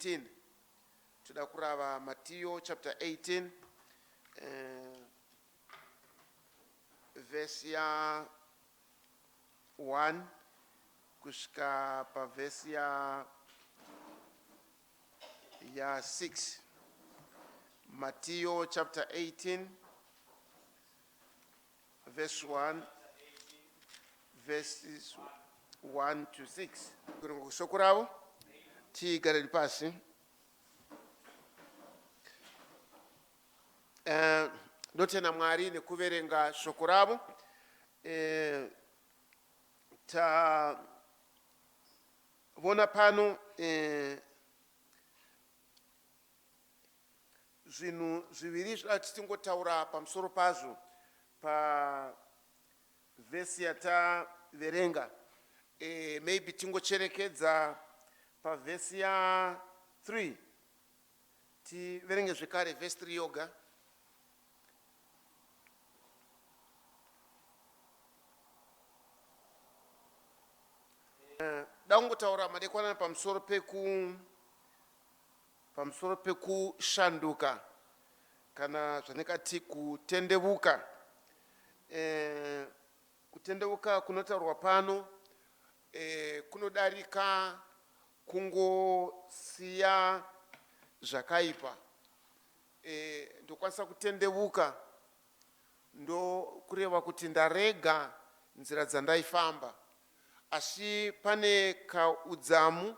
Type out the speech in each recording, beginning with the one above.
18. Toda kurava Matiyo chapter 18 eh, vhesi ya 1 kusvika pavhesi ya ya 6. Matiyo chapter 18 verse 1 verses 1 to 6. Kuverenga shoko ravo tigareni pasi. Eh, ndotenda Mwari nekuverenga shoko ravo. Eh, tavona pano eh, Zvinhu zviviri zvinoda kuti tingotaura pamusoro pazvo pavhesi yataverenga. E, maybe tingocherekedza pavhesi ya 3 tiverenge zvekare vhesi 3 yoga. Eh, da kungotaura madekwanana pamusoro peku Pamusoro pekushanduka kana zvandingati kutendevuka. E, kutendevuka kunotaurwa pano e, kunodarika kungosiya zvakaipa. E, ndokwanisa kutendevuka ndokureva kuti ndarega nzira dzandaifamba, asi pane kaudzamu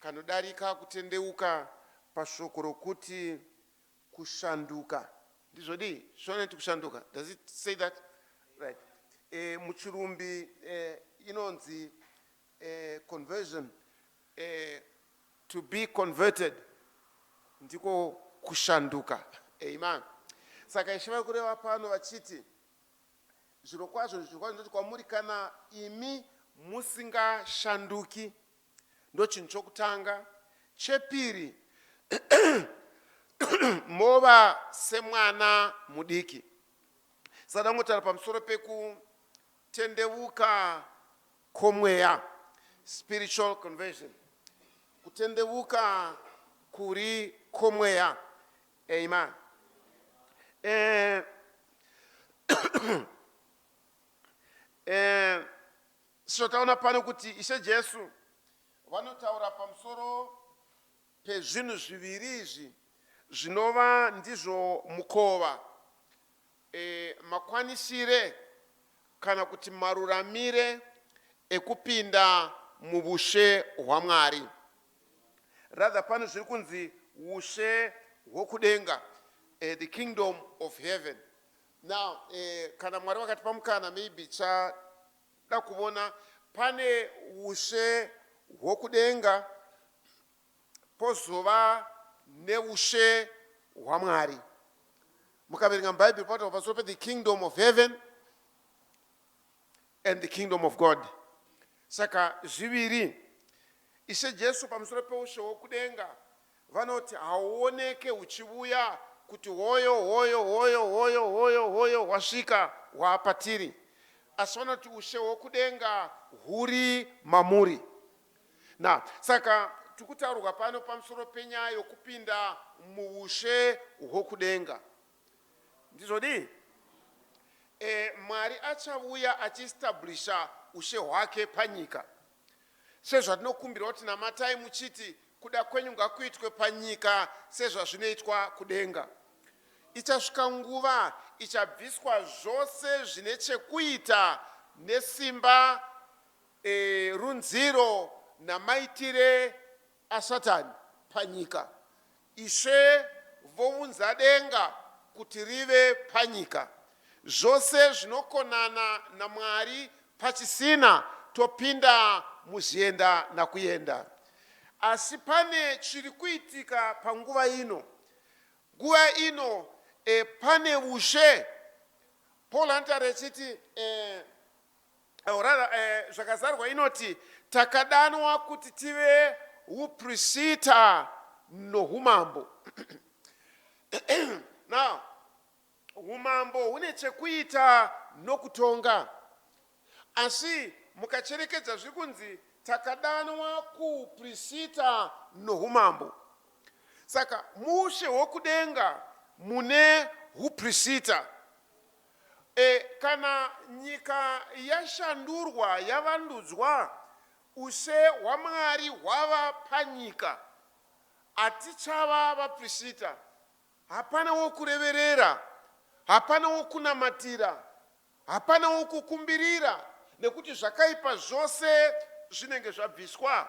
Kanodarika kutendeuka pashoko rokuti kushanduka. Ndizvo dii? Shona inoti kushanduka. Does it say that? Right. E, muchirumbi e, inonzi e, conversion. E, to be converted ndiko kushanduka. Amen. Saka Ishe vari kureva pano vachiti zvirokwazvo zvirokwazvo ndoti kwamuri kana imi musingashanduki Ndochinhu chokutanga. Chepiri, mova semwana mudiki. Saka ndangotaura pamusoro pekutendevuka komweya, spiritual conversion, kutendevuka kuri komweya. Amen. Eh, eh, Sezvataona pano kuti Ishe Jesu vanotaura pamusoro pezvinhu zviviri izvi zvinova ndizvo mukova, e, makwanisire kana kuti maruramire ekupinda muvushe hwaMwari. Rather pano zviri kunzi ushe hwokudenga, e, the kingdom of heaven. Now, e, kana Mwari vakatipa mukana maybe cha Da kuvona pane ushe hwokudenga pozova neushe hwaMwari. Mukaverenga muBhaibheri panotaurwa pamusoro pe the kingdom of heaven and the kingdom of God. Saka zviviri. Ishe Jesu pamusoro peushe hwokudenga Vanoti hauoneke huchivuya kuti hoyo hoyo hoyo hoyo hoyo hoyo hwasvika hwaapatiri, asi vanoti ushe hwokudenga huri mamuri. Na saka tikutaurwa pano pamusoro penyaya yokupinda muushe hwokudenga. Ndizvodii? E, Mwari achavuya achiestablisha ushe hwake panyika. Sezvatinokumbirwa kuti namatai muchiti, Kuda kwenyu ngakuitwe panyika sezvazvinoitwa kudenga. Ichasvika nguva ichabviswa zvose zvine chekuita nesimba, e, runziro namaitire aSatani panyika. Ishe vounza denga kuti rive panyika. Zvose zvinokonana naMwari pachisina topinda muzvienda nakuenda. Asi pane chiri kuitika panguva ino. Nguva ino e, pane ushe. Paul anotaura achiti e, or rather eh, zvakazarwa inoti takadanwa kuti tive uprisita noumambo. Now umambo hune chekuita nokutonga, asi mukacherekedza zviri kunzi takadanwa kuuprisita noumambo. Saka muushe hwokudenga mune huprisita. E, kana nyika yashandurwa yavandudzwa, ushe hwaMwari hwava panyika, hatichava vaprisita. Hapana wokureverera, hapana wokunamatira, Hapana wokukumbirira nekuti zvakaipa zvose zvinenge zvabviswa.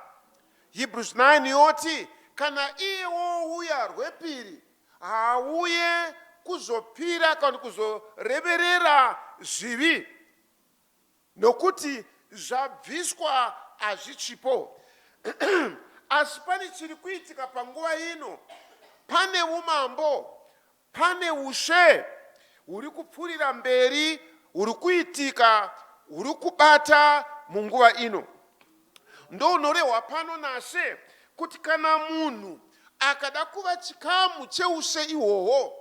Hebrews 9 yoti kana iye wouya rwepiri haauye kuzopira kana kuzoreverera zvivi nokuti zvabviswa hazvichipo. Asi pane chiri kuitika panguva ino, pane umambo Pane ushe huri kupfuurira mberi huri kuitika huri kubata munguva ino. Ndounorehwa pano naShe kuti kana munhu akada kuva chikamu cheushe ihwohwo,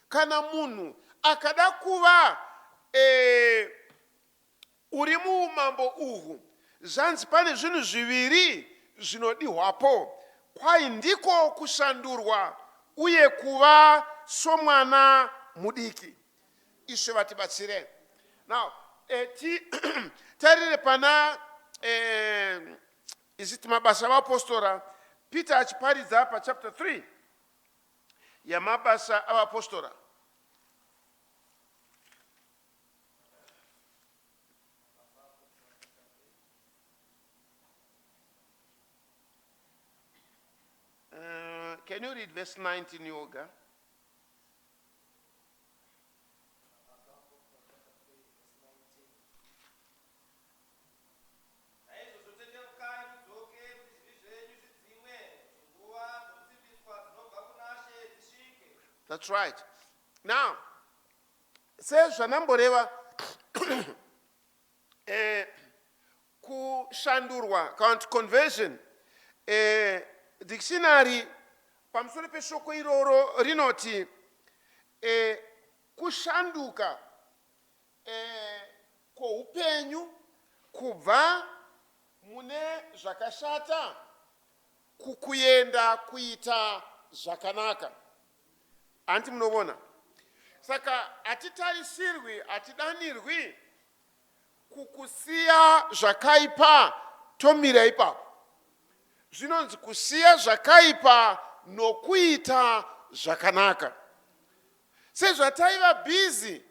kana munhu akada kuva e, Uri muumambo uhu, zvanzi pane zvinhu zviviri zvinodihwapo, kwai ndiko kushandurwa uye kuva somwana mudiki. Ishe vatibatsire. Now, eh, ti, tarire pana eh, is it Mabasa avapostora, Peter achiparidza pachapter 3 yaMabasa avapostora. Can you read verse 19 yoga? Naizvozvo tendeukai mudzoke kuti zvivi zvenyu zvidzimwe, kuti nguva dzokusimbiswa dzinobva kunaShe dzisvike. That's right. Now, Sezvandamboreva, eh, kushandurwa kana kuti conversion, eh, dictionary pamusoro peshoko iroro rinoti eh, kushanduka eh, kwoupenyu kubva mune zvakashata kukuenda kuita zvakanaka. Hanti munovona? Saka hatitarisirwi, hatidanirwi kukusiya zvakaipa tomira ipapo. Zvinonzi kusiya zvakaipa nokuita zvakanaka. Sezvataiva busy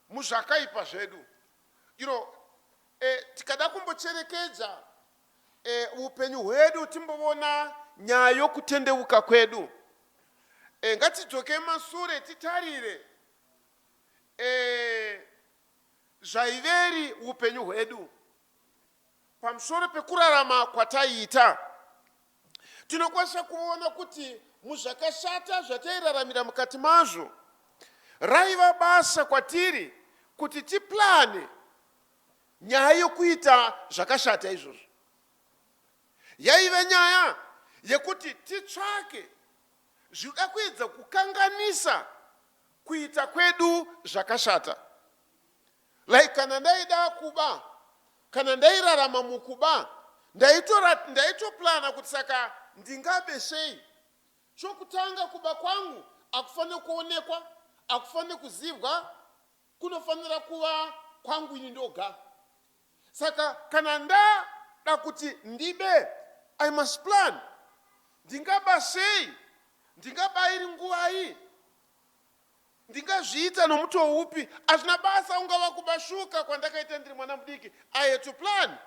muzvakaipa zvedu. You know, eh, tikada kumbocherekedza eh, upenyu hwedu timbovona nyaya yokutendeuka kwedu. Eh, ngatidzoke masure titarire eh, zvaiveri upenyu hwedu pamusoro pekurarama kwataiita. Tinokwanisa kuona kuti muzvakashata zvatairaramira mukati mazvo, raiva basa kwatiri kuti tiplane nyaya yokuita zvakashata izvozvo. Yaive nyaya yekuti titsvake zvinoda kuedza kukanganisa kuita kwedu zvakashata. Like kana ndaida kuba, kana ndairarama mukuba, ndaitoplana kuti saka ndingabe sei. Chokutanga kuba kwangu hakufanire kuonekwa, hakufanire kuzivwa, kunofanira kuva kwangu ini ndoga. Saka kana ndada kuti ndibe, I must plan. Ndingaba sei? Ndingaba iri nguvai? Ndingazviita nomutoo upi? Hazvina basa ungava kuba shuka kwandakaita ndiri mwana mudiki. I had to plan.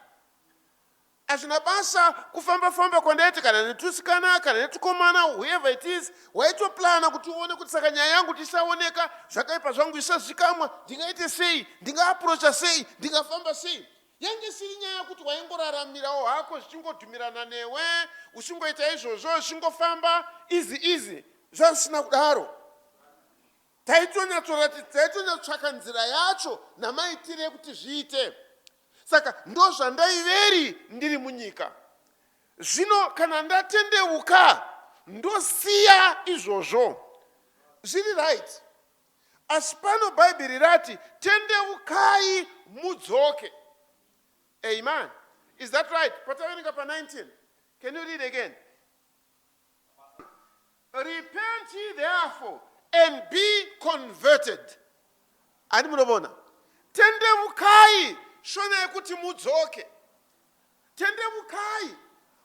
Hazvina basa kufamba famba kwandaita kana netusikana kana netukomana whoever it is, waitoplana kuti uone kuti saka nyaya yangu tisaoneka, zvakaipa zvangu zvisazikamwa, ndingaite sei, ndingaaprocha sei, ndingafamba sei. Yange isiri nyaya yekuti waingoraramirawo hako zvichingodhumirana newe, uchingoita izvozvo zvichingofamba easy easy. Zvazvisina kudaro. Taitonyatsotsvaka nzira yacho namaitire ekuti zviite. Saka ndozvandaiveri ndiri munyika. Zvino kana ndatendeuka ndosiya izvozvo. Zviri right. Asi pano Bhaibheri rati tendeukai mudzoke. Amen. Is that right? Pataverenga pa 19. Can you read again? Repent ye therefore and be converted. Ani munovona? Tendevukai, shona yekuti mudzoke. Tendevukai,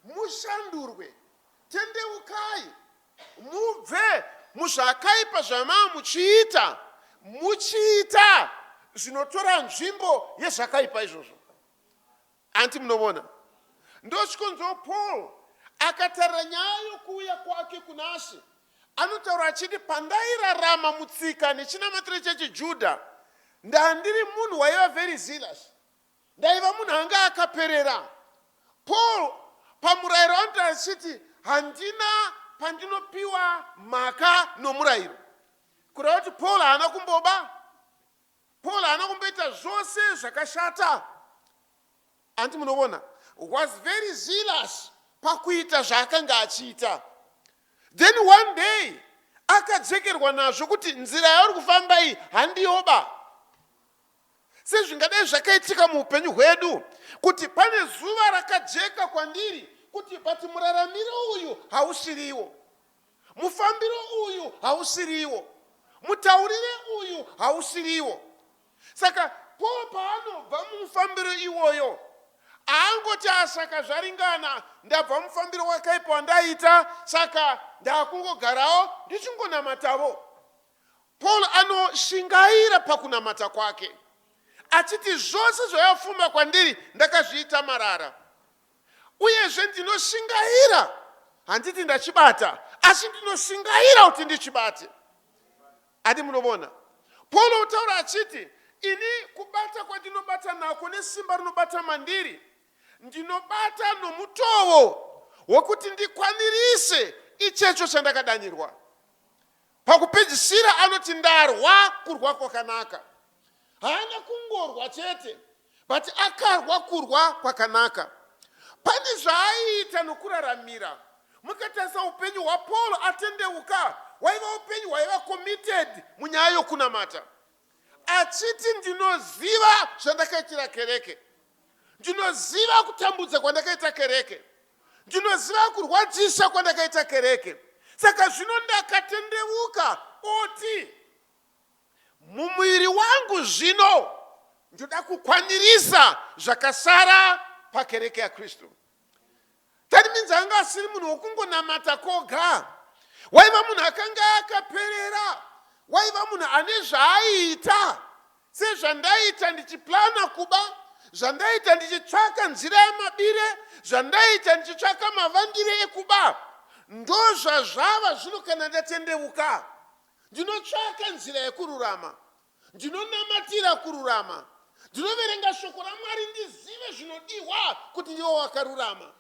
mushandurwe. Tendeukai, mubve muzvakaipa zvamava muchiita, muchiita zvinotora nzvimbo yezvakaipa izvozvo. Anti munovona? Ndochikonzero Paul akatarira nyaya yokuuya kwake kunaShe. Anotaura achiti, Pandairarama mutsika nechinamatiro chechiJudha, ndandiri munhu waiva very zealous. Ndaiva munhu anga akaperera. Paul pamurayiro anotaura achiti, Handina pandinopiwa mhaka nomurayiro. Kureva kuti Paul haana kumboba. Paul haana kumboita zvose zvakashata. Anti munovona, was very zealous pakuita zvaakanga achiita. Then one day akadzekerwa nazvo kuti nzira yauri kufamba iyi handiyoba. Sezvingadai zvakaitika muupenyu hwedu kuti pane zuva rakajeka kwandiri kuti but muraramiro uyu hausiriwo. Mufambiro uyu hausiriwo. Mutaurire uyu hausiriwo. Saka Paul paanobva mumufambiro iwoyo, haangoti ah saka zvaringana, ndabva mufambiro wakaipa wandaita, saka ndakungogarawo ndichingonamatavo. Paul anoshingaira pakunamata kwake achiti zvose zvayafuma kwandiri ndakazviita marara. Uyezve ndinoshingaira, handiti ndachibata, asi ndinoshingaira kuti ndichibate. Adi munovona? Paul otaura achiti, ini kubata kwandinobata nako nesimba rinobata mandiri, ndinobata nomutowo wokuti ndikwanirise ichecho chandakadanirwa. Pakupedzisira anoti ndarwa kurwa kwakanaka. Haana kungorwa chete but akarwa kurwa kwakanaka. Pane zvaaiita nokuraramira. Mukatarisa upenyu hwaPaul atendeuka, hwaiva upenyu hwaiva committed munyaya yokunamata. Achiti ndinoziva zvandakaitira kereke. Ndinoziva kutambudza kwandakaita kereke. Ndinoziva kurwadzisa kwandakaita kereke. Saka zvino ndakatendeuka oti mumuviri wangu zvino ndoda kukwanirisa zvakasara pakereke yaKristu. That means anga asiri munhu wokungonamata koga. Waiva munhu akanga akaperera. Waiva munhu ane zvaaiita. Sezvandaiita ndichiplana kuba, zvandaiita ndichitsvaka nzira yamabire, zvandaiita ndichitsvaka mavandire ekuba, ndozvazvava zvino kana ndatendeuka. Ndinotsvaka nzira yekururama. Ndinonamatira kururama. Ndinoverenga shoko raMwari ndizive zvinodiwa kuti ndive wakarurama.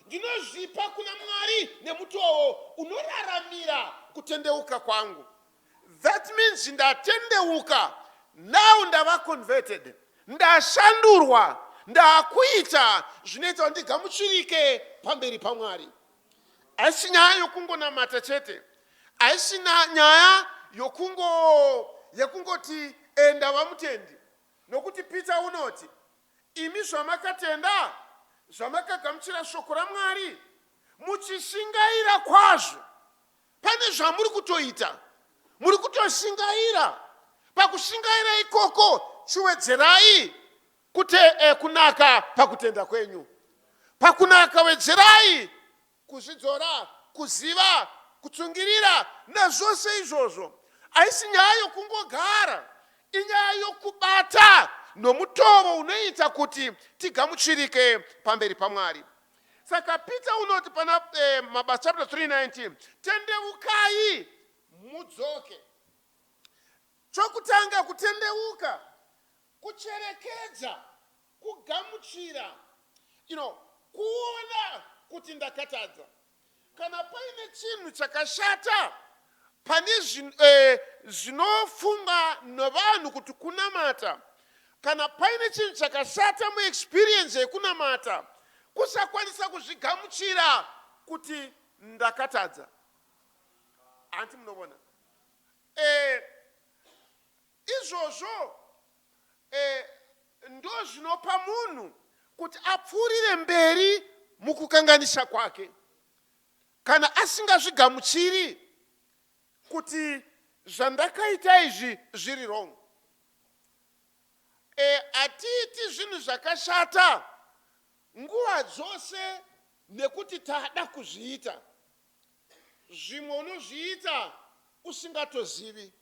Ndinozvipa kuna Mwari nemutowo unoraramira kutendeuka kwangu. That means ndatendeuka, now ndava converted, ndashandurwa, ndakuita zvinoita kuti ndigamuchirike pamberi paMwari. Haisi nyaya yokungonamata chete, haisi nyaya yokungo yekungoti eh, ndava mutendi, nokuti Peter unoti imi zvamakatenda, zvamakagamuchira shoko raMwari muchishingaira kwazvo. Pane zvamuri kutoita, muri kutoshingaira. Pakushingaira ikoko chiwedzerai kute, eh, kunaka pakutenda kwenyu. Pakunaka wedzerai kuzvidzora, kuziva, kutsungirira nazvose izvozvo. Haisi nyaya yokungogara, inyaya yokubata nomutovo unoita kuti tigamuchirike pamberi paMwari. Saka Peter unoti pana eh, Mabasa chapter 3:19, tendeukai mudzoke. Chokutanga kutendeuka kucherekedza, kugamuchira, you know, kuona kuti ndakatadza. Kana paine chinhu chakashata pane eh, zvinofungwa nevanhu kuti kunamata, kana paine chinhu chakashata muexperience yekunamata, kusakwanisa kuzvigamuchira kuti ndakatadza. Hanti munovona? Eh, izvozvo eh, ndozvinopa munhu kuti apfuurire mberi mukukanganisa kwake. Kana asingazvigamuchiri, Kuti zvandakaita izvi zviri wrong. E, hatiiti zvinhu zvakashata nguva dzose nekuti tada kuzviita. Zvimwe unozviita usingatozivi.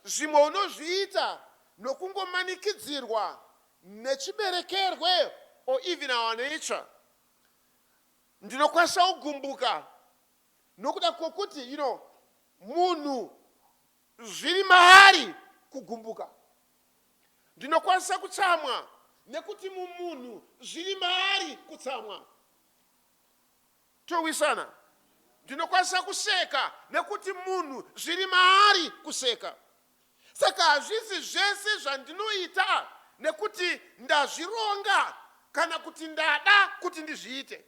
Zvimwe unozviita nokungomanikidzirwa nechiberekerwe or even our nature. Ndinokwanisa kugumbuka nokuda kwokuti, you know, munhu zviri maari kugumbuka. Ndinokwanisa kutsamwa nekuti mumunhu zviri maari kutsamwa. Towisana. Ndinokwanisa kuseka nekuti munhu zviri maari kuseka. Saka hazvisi zvese zvandinoita nekuti ndazvironga kana kuti ndada kuti ndizviite.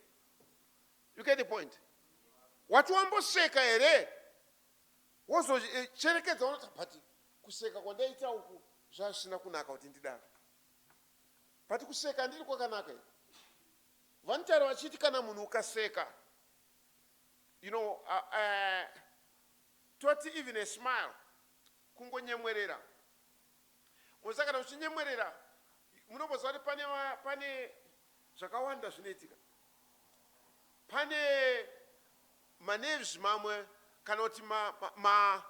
You get the point? Wati wamboseka here wozocherekedza unoti but kuseka kwandaita uku zvazvisina kunaka kuti ndidaro. But kuseka handiri kwakanaka here? Vanotaura vachiti kana munhu ukaseka, you know, toti even a smile, kungonyemwerera. Munoziva kana uchinyemwerera, munomboziva kuti pane, pane zvakawanda zvinoitika. Pane manerves mamwe kana kuti ma, ma, ma,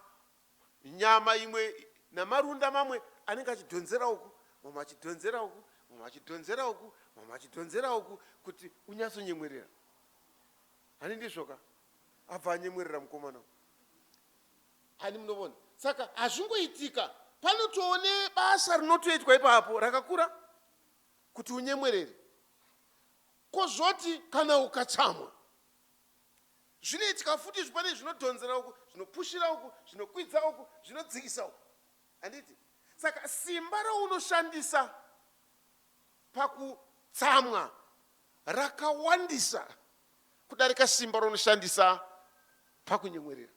nyama imwe namarunda mamwe anenge achidhonzera uku, mamwe achidhonzera uku, mamwe achidhonzera uku, mamwe achidhonzera uku kuti unyatsonyemwerera. Hani ndizvoka? Abva anyemwerera mukomana uyu. Hani munovona? Saka hazvingoitika, panotoone basa rinotoitwa ipapo rakakura kuti unyemwerere. Kozoti kana ukatsamwa, Zvinoitika futi izvi, pane zvinodhonzera uku, zvinopushira uku, zvinokwidza uku, zvinodzikisa uku. Handiti? Saka simba raunoshandisa pakutsamwa rakawandisa kudarika simba raunoshandisa pakunyemwerera.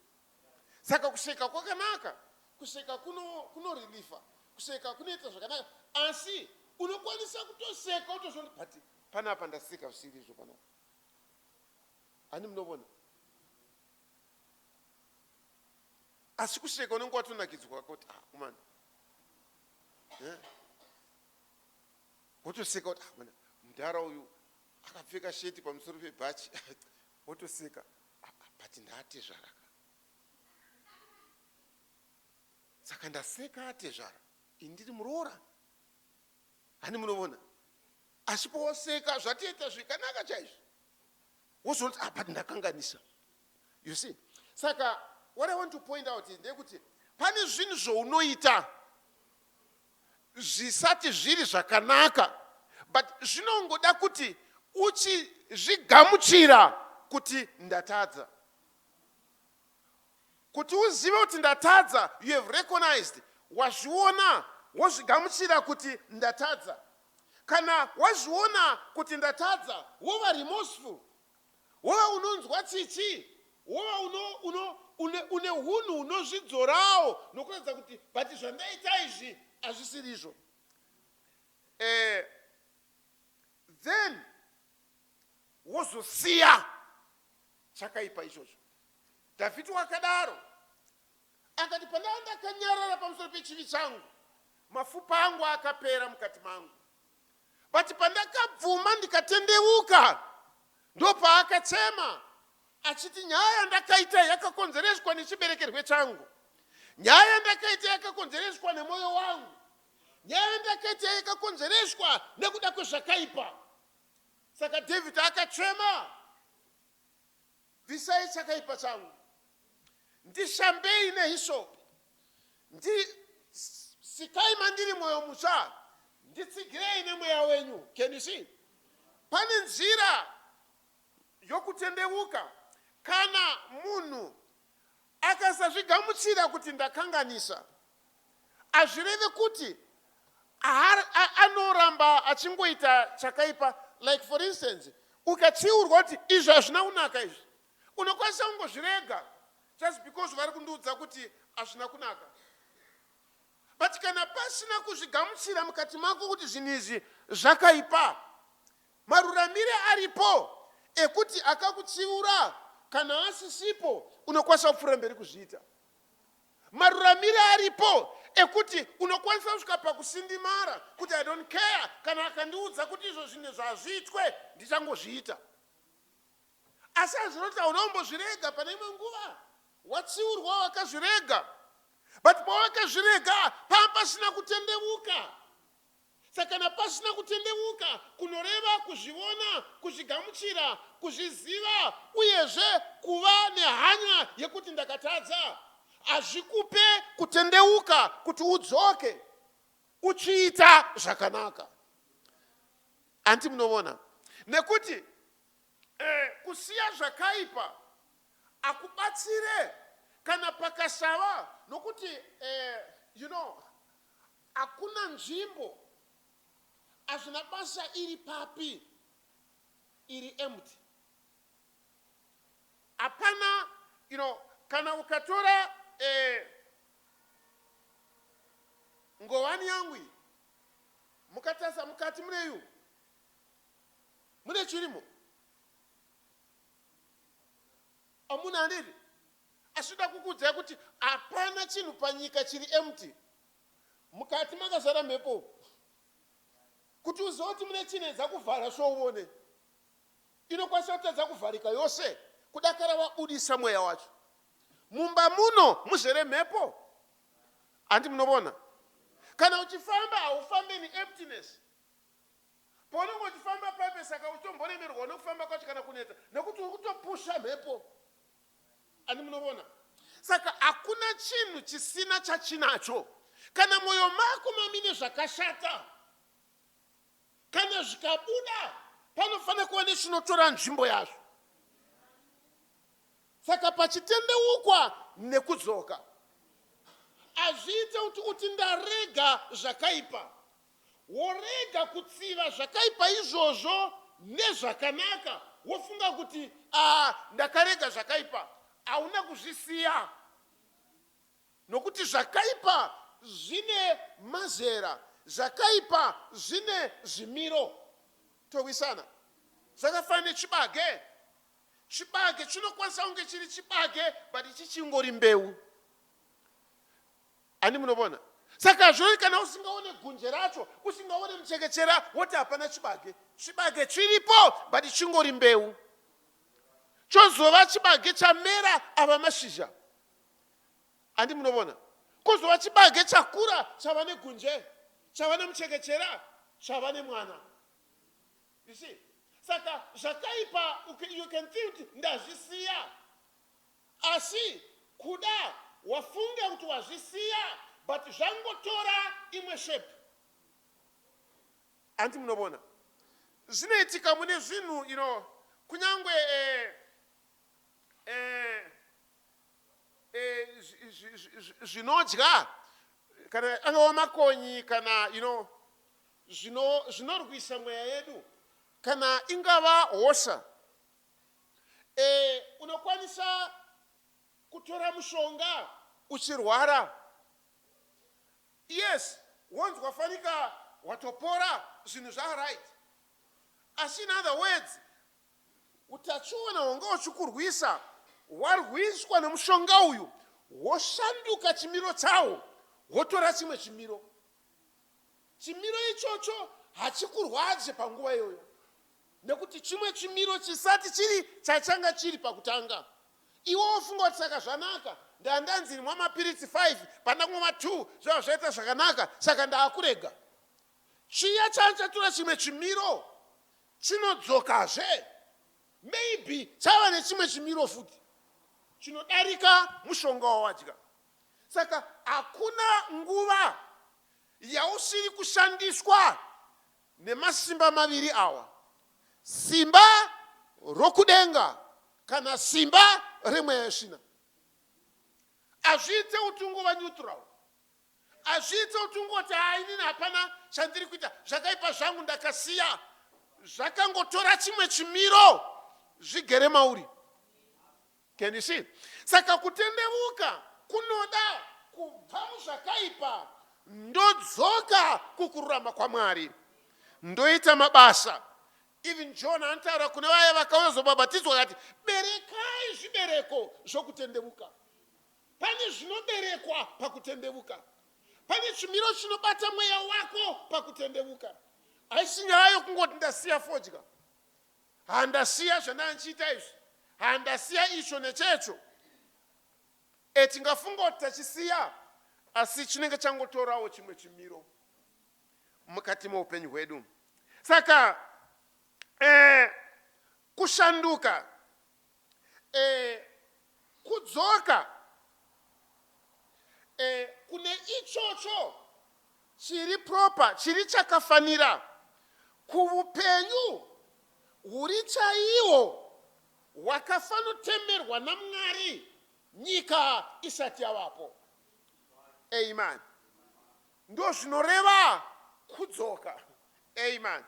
Saka kuseka kwakanaka, kuseka kunorelifa, kuseka kunoita zvakanaka, asi unokwanisa kutoseka wotozviona but panapa ndaseka zvisiri izvo panapa. Ani munovona? Asi kuseka unenge watonakidzwa kuti ah kumana. Eh? Wotoseka kuti ah mana mudhara uyu akapfeka sheti pamusoro pebhachi. Wotoseka. Ah, ah, but ndaatezvara ka. Saka ndaseka atezvara. Ini ndiri muroora. Hani munovona? Asi powoseka zvatiita zvikanaka chaizvo. Wozonoti ah but ndakanganisa. You see? Saka what I want to point out is ndeyekuti pane zvinhu zvaunoita zvisati zviri zvakanaka but zvinongoda kuti uchizvigamuchira kuti ndatadza. Kuti uzive kuti ndatadza, you have recognized, wazviona, wozvigamuchira kuti ndatadza. Kana wazviona kuti ndatadza, wova remorseful, wova unonzwa tsitsi, wova uno, uno, une, une hunhu hunozvidzorawo nokuratidza kuti but zvandaita izvi hazvisiri izvo. Eh, then wozosiya chakaipa ichocho. Dhavhidhi wakadaro, akati, Pandanga ndakanyarara pamusoro pechivi changu, mafupa angu akapera mukati mangu. But pandakabvuma ndikatendeuka, ndopaakachema achiti, nyaya yandakaita yakakonzereswa nechiberekerwe changu, nyaya yandakaita yakakonzereswa nemwoyo wangu, nyaya yandakaita yakakonzereswa nekuda kwezvakaipa. Saka Dhavhidhi akachema, Bvisai chakaipa changu, ndishambei nehisopi, ndisikai mandiri mwoyo mutsva, nditsigirei nemweya wenyu. Can you see? Pane nzira yokutendeuka kana munhu akasazvigamuchira kuti ndakanganisa. Hazvireve kuti anoramba achingoita chakaipa. Like for instance, ukatsiurwa kuti izvi hazvina kunaka izvi, unokwanisa kungozvirega just because vari kundiudza kuti hazvina kunaka. But kana pasina kuzvigamuchira mukati mako kuti zvinhu izvi zvakaipa, maruramire aripo ekuti akakutsiura kana asisipo unokwanisa kupfuura mberi kuzviita. Maruramire aripo ekuti unokwanisa kusvika pakusindimara kuti I don't care kana akandiudza kuti izvo zvinhu zvazviitwe ndichangozviita. Asi hazvinoti hauna kumbozvirega pane imwe nguva watsiurwa wakazvirega but pawakazvirega pava pasina kutendevuka. Saka kana pasina kutendeuka kunoreva kuzvivona, kuzvigamuchira, kuzviziva uyezve kuva nehanya yekuti ndakatadza. Hazvikupe kutendeuka kuti udzoke uchiita zvakanaka. Hanti munovona? Nekuti eh, kusiya zvakaipa akubatsire kana pakasava nokuti eh, you know Hakuna nzvimbo, hazvina basa iri papi, iri empty. Hapana, you know, kana ukatora eh, ngowani yangu iyi mukatarisa mukati mune yu mune chirimo amuna handiti asi ndoda kukuudzai kuti hapana chinhu panyika chiri empty Mukati makazara mhepo umu. Kuti uzive kuti mune chinhu edza kuvhara so uvone. Inokwanisa kutadza kuvharika yose kudakara wabudisa mweya wacho. Mumba muno muzere mhepo. Hanti munovona? Kana uchifamba haufambe in emptiness. Paunenge uchifamba paipe saka uchitomboremerwa nekufamba kwacho kana kunetsa nekuti uri kutopusha mhepo. Ani munovona? Saka hakuna chinhu chisina chachinacho. Kana mwoyo mako mamine zvakashata, kana zvikabuda, panofanira kuva nechinotora nzvimbo yazvo. Saka pachitendeukwa nekudzoka, hazviite kuti uti ndarega zvakaipa. Worega kutsiva zvakaipa izvozvo nezvakanaka, wofunga kuti ah, ndakarega zvakaipa. Hauna kuzvisiya, nokuti zvakaipa zvine mazera, zvakaipa zvine zvimiro. Towisana. Zvakafanana nechibage. Chibage chinokwanisa kunge chiri chibage but chichingori mbeu. Ani munovona? Saka hazviroi kana usingaone gunje racho, usingaone muchekechera, woti hapana chibage. Chibage chiripo but chingori mbeu. Chozova chibage chamera ava mashizha. Andi munovona? Kozova chibage chakura chava negunje, chava nemuchekechera, chava nemwana. You see? Saka zvakaipa you can think ndazvisiya Asi kuda wafunga kuti wazvisiya but zvangotora imwe shape. Hanti munovona zvinoitika mune zvinhu you know kunyangwe eh, eh, eh, zvinodya kana angava makonyi kana you know zvinorwisa mweya yedu kana ingava hosha E, unokwanisa kutora mushonga uchirwara. Yes, wonzwa fanika watopora, zvinhu zvaright. Asi in other words, utachiona hwanga huchikurwisa hwarwiswa nemushonga uyu, hwoshanduka chimiro chawo, hwotora chimwe chimiro. Chimiro ichocho hachikurwadze panguva iyoyo nekuti chimwe chimiro chisati chiri chachanga chiri pakutanga. Iwe wofunga kuti saka zvanaka, ndandanzi nwa mapiritsi 5 pandakumwa 2 zvava zvaita zvakanaka saka ndaakurega. Chiya chanchatora chimwe chimiro chinodzokazve maybe chava nechimwe chimiro futi chinodarika mushonga wawadya. Saka hakuna nguva yausiri kushandiswa nemasimba maviri awa, simba rokudenga kana simba remweya yesvina. Hazviite kuti ungova neutral. Hazviite kuti ungoti haa inini hapana chandiri kuita, zvakaipa zvangu ndakasiya. Zvakangotora chimwe chimiro zvigere mauri. Can you see? Saka kutendevuka kunoda kubva muzvakaipa ndodzoka kukururama kwaMwari ndoita mabasa. Even John anotaura kune vaya vakauya zobhabhatidzwa akati berekai zvibereko zvokutendevuka. Pane zvinoberekwa pakutendevuka. Pane chimiro chinobata mweya wako pakutendevuka. Haisi nyaya yokungoti ndasiya fodya. Handasiya zvandandichiita izvi. Handasiya icho nechecho. E, tingafunga kuti tachisiya, asi chinenge changotorawo chimwe chimiro mukati meupenyu hwedu. Saka e, kushanduka e, kudzoka e, kune ichocho chiri proper, chiri chakafanira kuvupenyu huri chaiwo hwakafanotemerwa naMwari nyika isati yavapo. Amen. Ndozvinoreva kudzoka. Amen.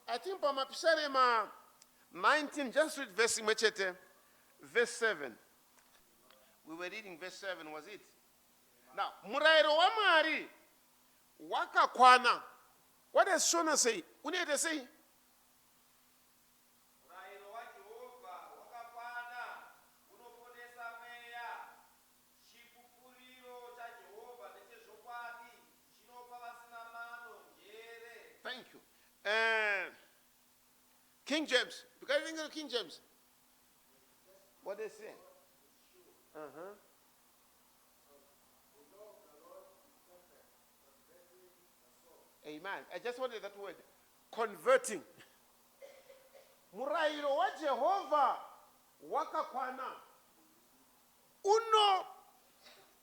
I think pamapisarema 19, just read verse imwe chete, verse 7. We were reading verse 7, was it? Now, murayiro waMwari wakakwana. What does Shona say? Unoita sei? Murayiro waJehovha wakakwana, unoponesa mweya. Chipupuriro chaJehovha ndechezvokwadi, chinopa vasina mano njere. Thank you. King James. Because King James. What they say? Uh-huh. Amen. I just wanted that word. Converting. Murayiro waJehovha wakakwana,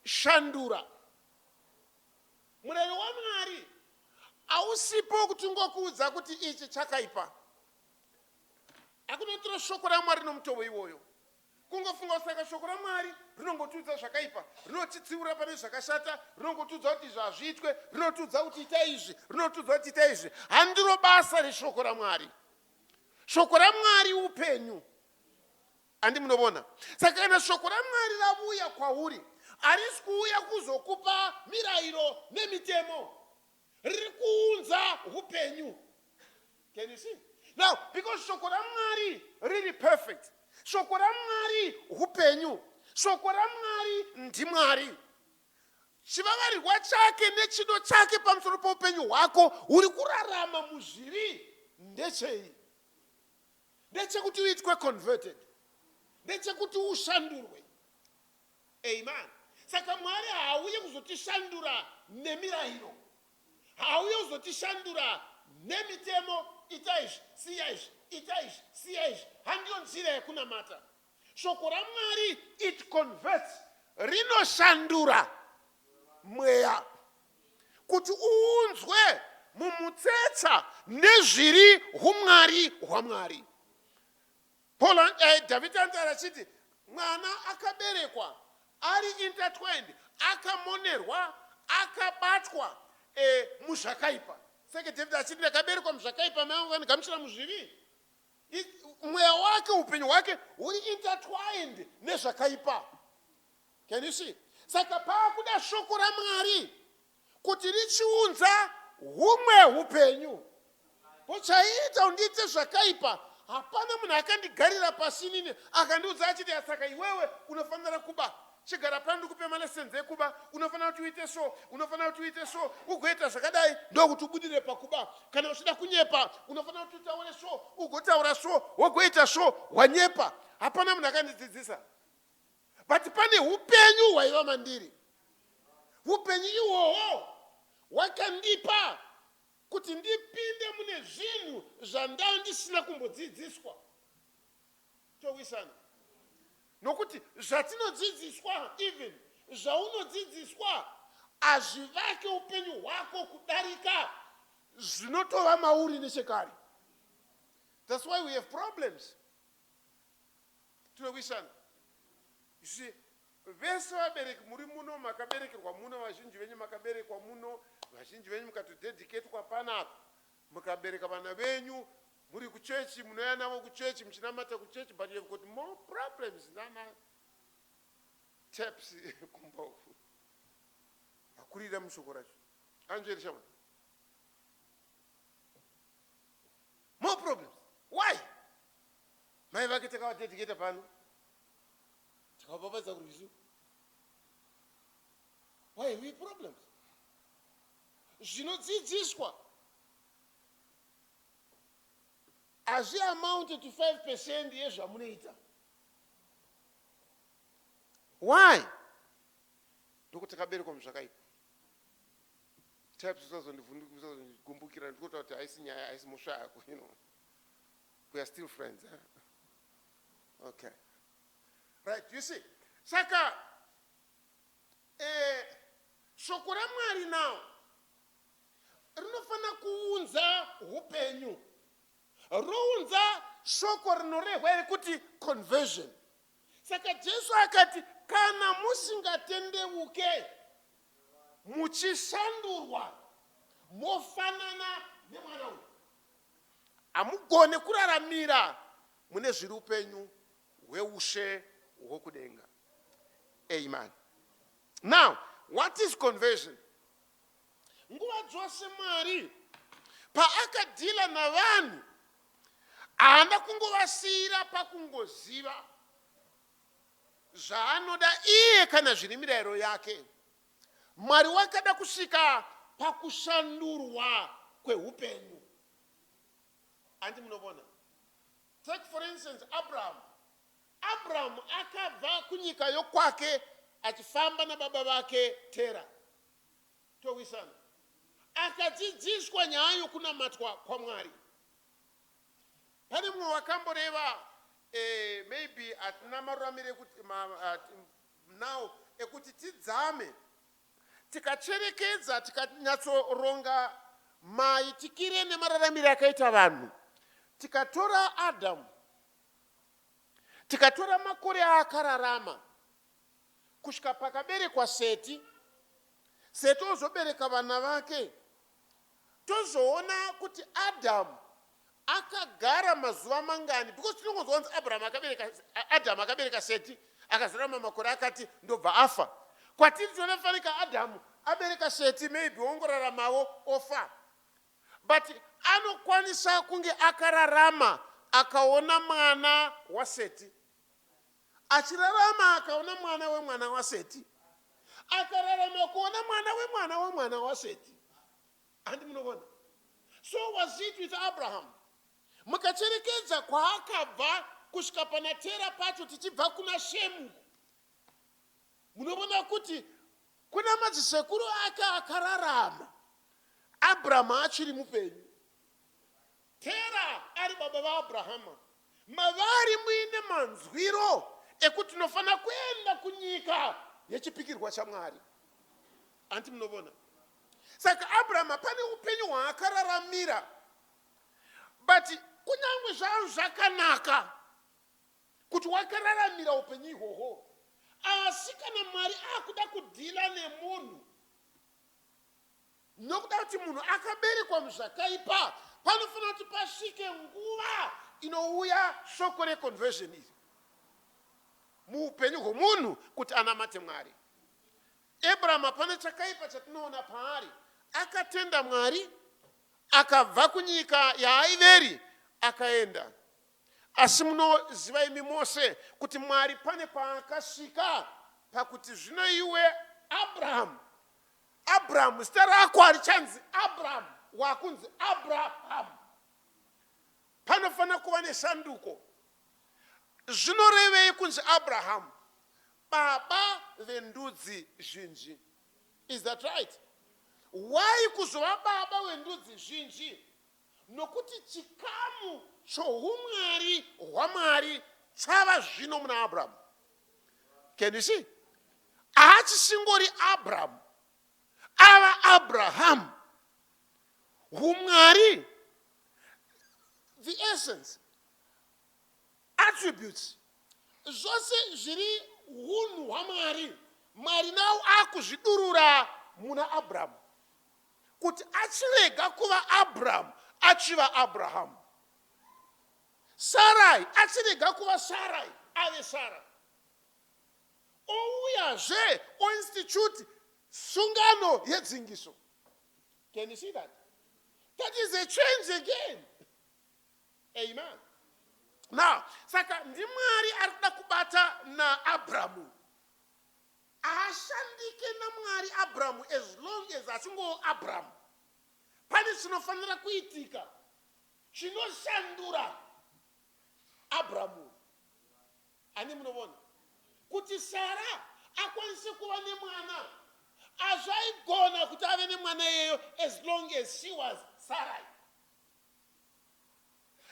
unoshandura. Murayiro waMwari hausipo kuti ungokuudza kuti ichi chakaipa. Hakunotora shoko raMwari nomutovo iwoyo. Kungofunga saka shoko raMwari rinongotiudza zvakaipa, rinotitsiura pane zvakashata, rinongotiudza kuti izvi hazviitwe, rinotiudza kuti ita izvi, rinotiudza kuti ita izvi. Handiro basa reshoko raMwari. Shoko raMwari upenyu. Handi munovona? Saka kana shoko raMwari ravuya kwauri, harisi kuuya kuzokupa mirayiro nemitemo. Riri kuunza upenyu. Can you see? Now, because shoko raMwari riri perfect. Shoko raMwari upenyu. Shoko raMwari ndiMwari. Chivavarirwa chake nechido chake pamusoro poupenyu hwako huri kurarama muzvivi ndechei? Ndechekuti uitwe converted. Ndechekuti ushandurwe. Amen. Saka Mwari haauye kuzotishandura nemirayiro. Haauye kuzotishandura nemitemo. Ita izvi, siya izvi, ita izvi, siya izvi. Handiyo nzira yekunamata. Shoko raMwari, it converts, rinoshandura mweya kuti uunzwe mumutsetsa nezviri humwari hwaMwari. Paul, Dhavhidhi anotaura achiti mwana akaberekwa ari intertwined, akamonerwa, akabatwa muzvakaipa. Saka Dhavhidhi achiti ndakaberekwa muzvakaipa, mai vangu vakandigamuchira muzvivi. Mweya wake, upenyu hwake huri intertwined nezvakaipa. Can you see? Saka paakuda shoko raMwari kuti richiunza humwe hupenyu. Ko chaiita undiite zvakaipa, hapana munhu akandigarira pasi inini akandiudza achiti saka iwewe unofanira kuba, chigara pano ndikupe malessons ekuba, unofanira kuti uite so, unofanira kuti uite so, ugoita zvakadai ndokuti ubudire pakuba. Kana uchida kunyepa unofanira kuti utaure so, ugotaura so, wogoita so, wanyepa. Hapana munhu akandidzidzisa, but pane hupenyu hwaiva mandiri. Hupenyu ihwohwo hwakandipa kuti ndipinde mune zvinhu zvandanga ndisina kumbodzidziswa. Towisana nokuti zvatinodzidziswa, even zvaunodzidziswa, hazvivake upenyu hwako kudarika zvinotova mauri nechekare. That's why we have problems. Tinowisana. You see, vese vabereki muri muno makaberekerwa muno, vazhinji venyu makaberekwa muno, vazhinji venyu mukatodedicatwa panapa, mukabereka vana venyu muri kuchechi, munouya navo kuchechi, muchinamata kuchechi, but you have got more problems nana taps kumba uku. Vakurira mushoko racho. Anzveri shamwari. More problems. Why? Mai vake takavadedicata pano, takavabhabhadza kurwizi. Why have we problems? Zvinodzidziswa hazviamounte to 5% yezvamunoita. Why? Ndokuti takaberekwa muzvakaipa. Types usazondigumbukira, ndikuta kuti haisi nyaya, haisi mhosva yako. We are still friends, eh? Okay, right, you see, saka shoko raMwari now rinofanira kuunza upenyu, rounza shoko rinorehwa rekuti conversion. Saka Jesu akati, kana musingatendeuke muchishandurwa mofanana nemwana uyu, hamugone kuraramira mune zviri upenyu hweushe hwokudenga. Amen. Now, what is conversion? Nguva dzose Mwari paakadeala navanhu, haana kungovasiyira pakungoziva zvaanoda iye kana zviri mirayiro yake. Mwari wakada kusvika pakushandurwa kweupenyu. Handi munovona? Take, for instance, Abraham. Abraham akabva kunyika yokwake achifamba nababa vake Tera, towisana, akadzidziswa nyaya yokunamatwa kwaMwari. Pane mumwe wakamboreva, maybe hatina maruramiro ekuti now ekuti tidzame tikacherekedza, tikanyatsoronga maitikire nemararamiro akaita vanhu. Tikatora Adhamu, tikatora makore aakararama kusvika pakaberekwa Seti, Seti ozobereka vana vake, tozoona kuti Adhamu akagara mazuva mangani, because tinongonzwa kunzi Abrahamu akabereka, Adhamu akabereka Seti, akazorarama makore akati, ndobva afa. Kwatiri tonofanika Adhamu abereka Seti, maybe ongoraramawo ofa, but anokwanisa kunge akararama akaona mwana waSeti, achirarama akaona mwana wemwana waSeti, akararama kuona mwana wemwana wemwana waSeti. Handi munovona? So was it with Abraham. Mukacherekedza kwaakabva kusvika pana Tera pacho, tichibva kuna Shemu, munovona kuti kuna madzisekuru ake akararama Abrahamu achiri mupenyu, Tera ari baba vaAbrahama, mavari muine manzwiro ekuti tinofanira kuenda kunyika yechipikirwa chaMwari. Handi munovona? Saka Abrahama pane upenyu hwaakararamira, but kunyange zvazvo zvakanaka kuti wakararamira upenyu ihwohwo, asi kana Mwari akuda kudeala nemunhu, nokuda kuti munhu akaberekwa muzvakaipa, panofanira kuti pasvike nguva inouya shoko reconversion iri muupenyu hwomunhu kuti anamate Mwari. Abraham hapana chakaipa chatinoona paari. Akatenda Mwari, akabva kunyika yaaiveri akaenda. Asi munoziva imi mose kuti Mwari pane paakasvika pakuti, zvino iwe Abrahamu, Abrahamu, zita rako harichanzi Abrahamu, wakunzi Abrahamu. Panofanira kuva neshanduko. Zvinorevei kunzi Abrahamu? Baba vendudzi zhinji. Is that right? Why kuzova baba wendudzi zhinji? Nokuti chikamu choumwari hwaMwari chava zvino muna Abrahamu. Can you see? Haachisingori Abrahamu, ava Abrahamu. Umwari, the essence, attributes, zvose zviri unhu hwaMwari, Mwari nawo akuzvidurura muna Abrahamu kuti achirega kuva Abrahamu achiva Abrahamu, Sarai achirega kuva Sarai ave Sara, ouyazve oinstitute sungano yedzingiso. Can you see that? That is a change again. Amen. Now, saka ndiMwari ari kuda kubata naAbrahamu, haashandike. naMwari Abramu as long as achingowo Abramu. Pane chinofanira kuitika chinoshandura Abramu. Ani munovona kuti Sara akwanise kuva nemwana azvaigona kuti ave nemwana iyeyo as long as she was Sarai.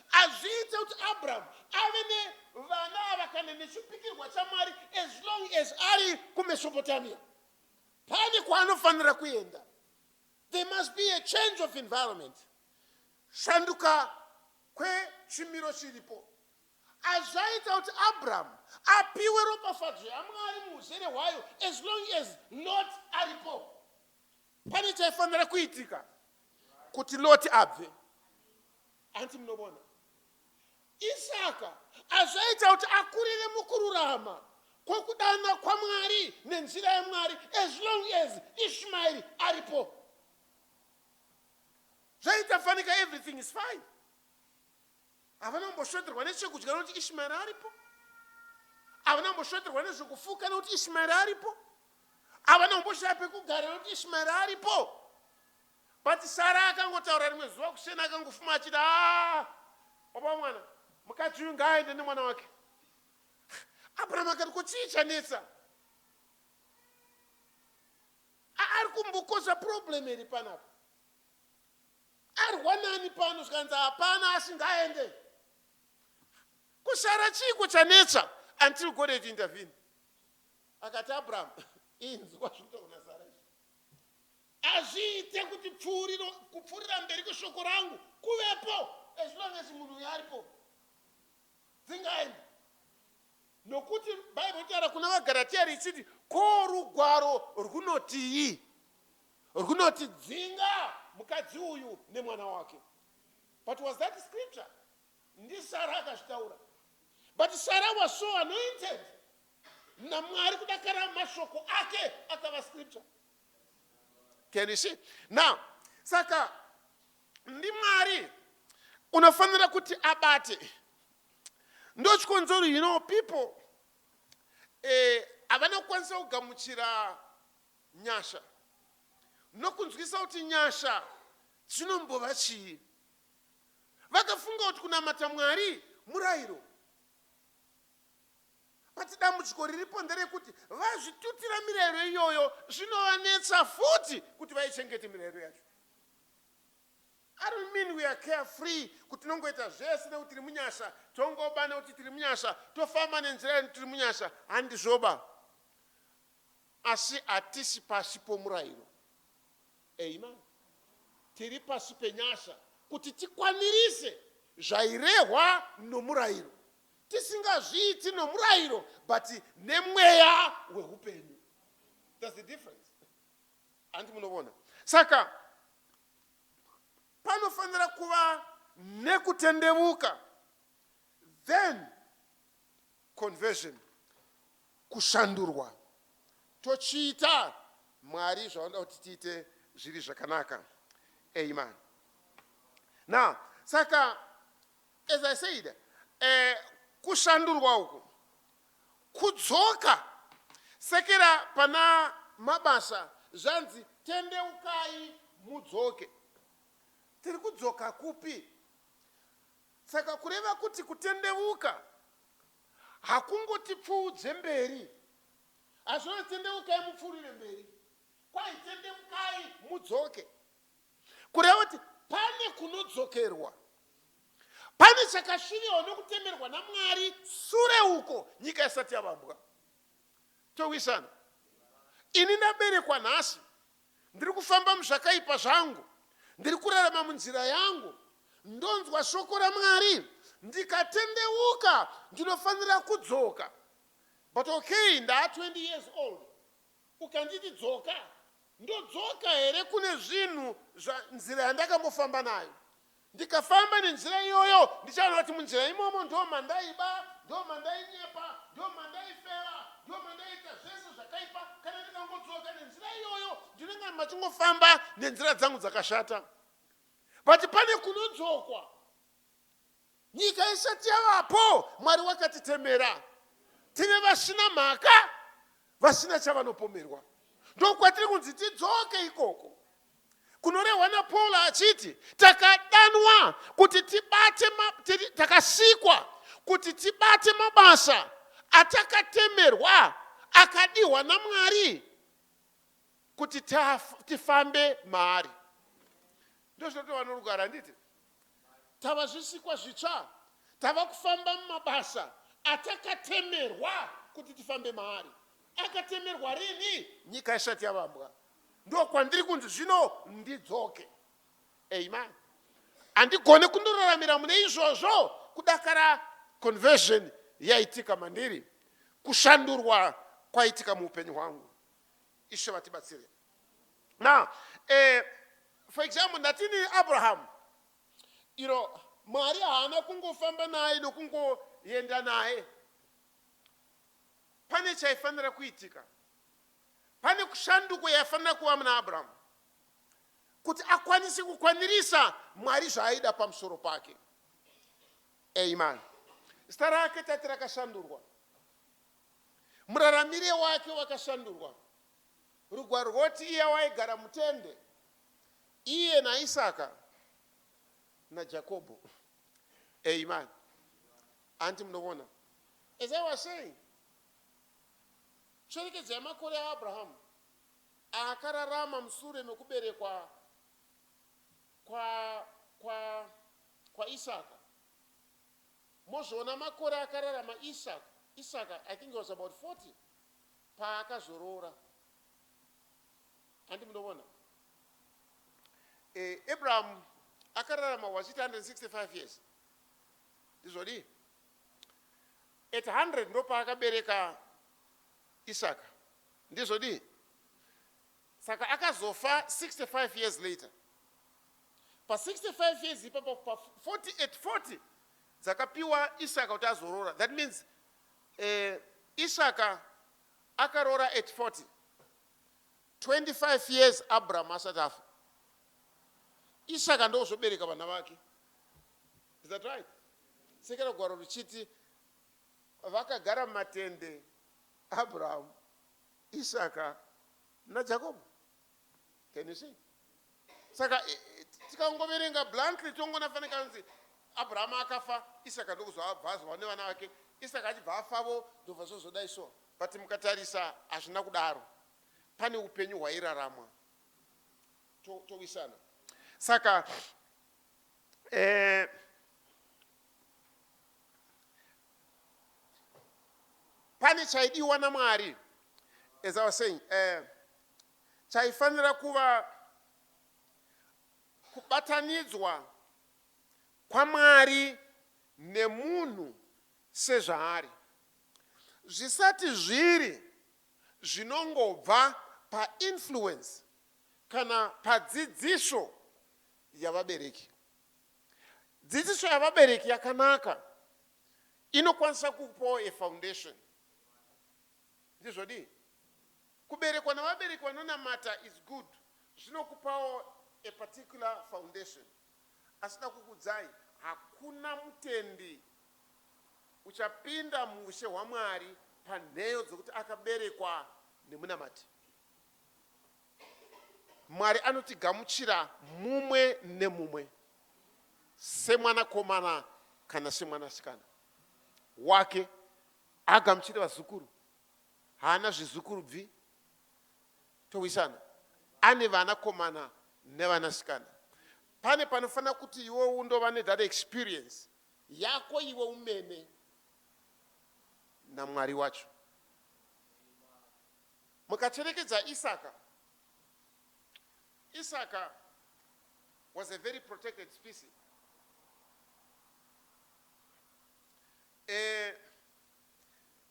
Hazviite kuti Abrahamu ave nevana ava kana nechipikirwa chaMwari as long as ari kuMesopotamia. Pane kwaanofanira kuenda. There must be a change of environment. Shanduka kwechimiro chiripo. Hazvaita kuti Abrahamu apiwe ropafadzo yaMwari muuzere hwayo as long as Lot aripo. Pane chaifanira kuitika kuti Loti abve. Hanti munovona? Isaka azvaita kuti akurire mukururama kwokudana kwaMwari nenzira yaMwari as long as Ishmaeri aripo. Zvaita fanika everything is fine. Havana kumboshoterwa nechekudya nokuti Ishmaeri aripo. Havana kumboshoterwa nezvekufuka nokuti Ishmaeri aripo. Havana kumboshaya pekugara nokuti Ishmaeri aripo. But Sara akangotaura rimwe zuva kuseni akangofuma achiti haa baba mwana mukadzi uyu ngaaende nemwana wake. Abraham akati ko chii chanetsa? Ari kumbokoza problem iri panapa. Arwa nani pano zvikanzi hapana asi ngaaende. Kusara chiiko chanetsa until God had intervene. Akati Abraham inzwa zvinotaurwa naSara izvi. Hazviite kuti pfuuriro kupfuurira mberi kweshoko rangu kuvepo as long as munhu uyu aripo. Dzingaende. Nokuti Bhaibheri rinotaura kuna vaGaratia richiti, Ko rugwaro rwunotii? Rwunoti, Dzinga mukadzi uyu nemwana wake. But was that scripture? NdiSara akazvitaura. But Sarah was so anointed naMwari kudakara mashoko ake akava scripture. Can you see? Now, saka ndiMwari unofanira kuti abate. Ndochikonzero you know people eh, havana kukwanisa kugamuchira nyasha nokunzwisa kuti nyasha dzinombova chii. Vakafunga kuti kunamata Mwari murayiro. But dambudziko riripo nderekuti vazvitutira mirayiro iyoyo zvinovanetsa futi kuti vaichengete mirayiro yacho. I don't mean we are carefree kuti tinongoita zvese nekuti tiri munyasha, tongoba nekuti tiri munyasha, tofamba nenzira yedu tiri munyasha. Handizvoba. Asi hatisi pasi pomurayiro. Amen. Tiri pasi penyasha kuti tikwanirise zvairehwa nomurayiro. Tisingazviiti nomurayiro but nemweya wehupenyu. That's the difference. Hanti munovona? Saka panofanira kuva nekutendevuka then conversion kushandurwa tochiita Mwari zvavanoda kuti tiite zviri zvakanaka. Amen. Now, saka as I said, eh, kushandurwa uku kudzoka sekera pana mabasa zvanzi tendeukai mudzoke. Tiri kudzoka kupi? Saka kureva kuti kutendevuka hakungotipfuudze mberi. Hazvina tendeukai mupfuurire mberi. Kwai tendeukai mudzoke. Kureva kuti pane kunodzokerwa. Pane chakasviviwa nokutemerwa naMwari sure uko nyika isati yavambwa. Towisana. Ini ndaberekwa nhasi. Ndiri kufamba muzvakaipa zvangu. Ndiri kurarama munzira yangu. Ndonzwa shoko raMwari. Ndikatendeuka ndinofanira kudzoka. But okay, ndaa 20 years old. Ukanditi dzoka, ndodzoka here kune zvinhu zva nzira yandakambofamba nayo? Ndikafamba nenzira iyoyo, ndichaona kuti munzira imomo ndo mandaiba, ndo mandainyepa, ndo mandaifeva, ndo mandaiita zvese zvakaipa. Kana ndikangodzoka nenzira iyoyo, ndinenge machingofamba nenzira dzangu dzakashata. But pane kunodzokwa. Nyika isati yavapo, Mwari wakatitemera tive vasina mhaka, vasina chavanopomerwa. Ndokwatiri kunzi tidzoke ikoko kunorehwa naPaul achiti takadanwa kuti tibate, takasikwa kuti tibate mabasa atakatemerwa, akadihwa naMwari kuti tifambe maari. Ndozvinotova norugara, handiti? Tava zvisikwa zvitsva, tava kufamba mumabasa atakatemerwa kuti tifambe maari. Akatemerwa rini? Nyika isati yavambwa. Ndokwandiri kunzi zvino ndidzoke. Amen. Handigone kundoraramira mune izvozvo kudakara conversion yaitika mandiri, kushandurwa kwaitika muupenyu hwangu. Ishe vatibatsire. Now, for example, ndatini Abraham iro, Mwari haana kungofamba naye nokungoenda naye. Pane chaifanira kuitika, pane kushanduko yaifanira kuva muna Abrahamu kuti akwanise kukwanirisa Mwari zvaaida pamusoro pake. Amen. Zita rake tati rakashandurwa, muraramire wake wakashandurwa. Rugwaro rwoti iye waigara mutende, iye naIsaka naJakobho. Amen. Anti munovona, as I was saying, cherekedzo yamakore aAbrahamu aakararama musure mekuberekwa kwaIsaka. Mozviona makore akararama Isaka. Isaka, I think he was about 40 paakazoroora. Handi munoona, Abraham akararama, was it 165 years? Ndizvodi? At 100 ndopaakabereka Isaka, ndizvodi? Saka akazofa 65 years later. Pa65 years ipapo, pa40, at 40 dzakapiwa Isaka kuti azoroora. That means Isaka akaroora at 40, 25 years Abraham asati afa. Isaka ndozobereka vana vake. Is that right? Sekera gwaro richiti vakagara mumatende, Abraham, Isaka naJakobho. Can you see? Saka tikangoverenga bluntly, tongona fanika kunzi Abrahamu akafa, Isaka ndokuzobva azova nevana vake, Isaka achibva afavo, ndobva zvozodai. So but mukatarisa, hazvina kudaro. Pane upenyu hwairaramwa. Towisana. Saka pane chaidiwa naMwari, as I was saying, chaifanira kuva kubatanidzwa kwaMwari nemunhu sezvaari, zvisati zviri zvinongobva painfluence kana padzidziso yavabereki. Dzidziso yavabereki yakanaka, inokwanisa kupawo a foundation, ndizvodi? Kuberekwa navabereki vanonamata is good, zvinokupawo a particular foundation. Asida kukudzai, hakuna mutendi uchapinda muushe hwaMwari panheyo dzokuti akaberekwa nemunamati. Mwari anotigamuchira mumwe nemumwe semwanakomana kana semwanasikana wake. Agamuchire vazukuru, haana zvizukuru bvi. Towisana? Ane vanakomana nevanasikana. Pane panofanira kuti iwe undova nethat experience yako iwe umene naMwari wacho. Mukacherekedza Isaka, Isaka was a very protected species.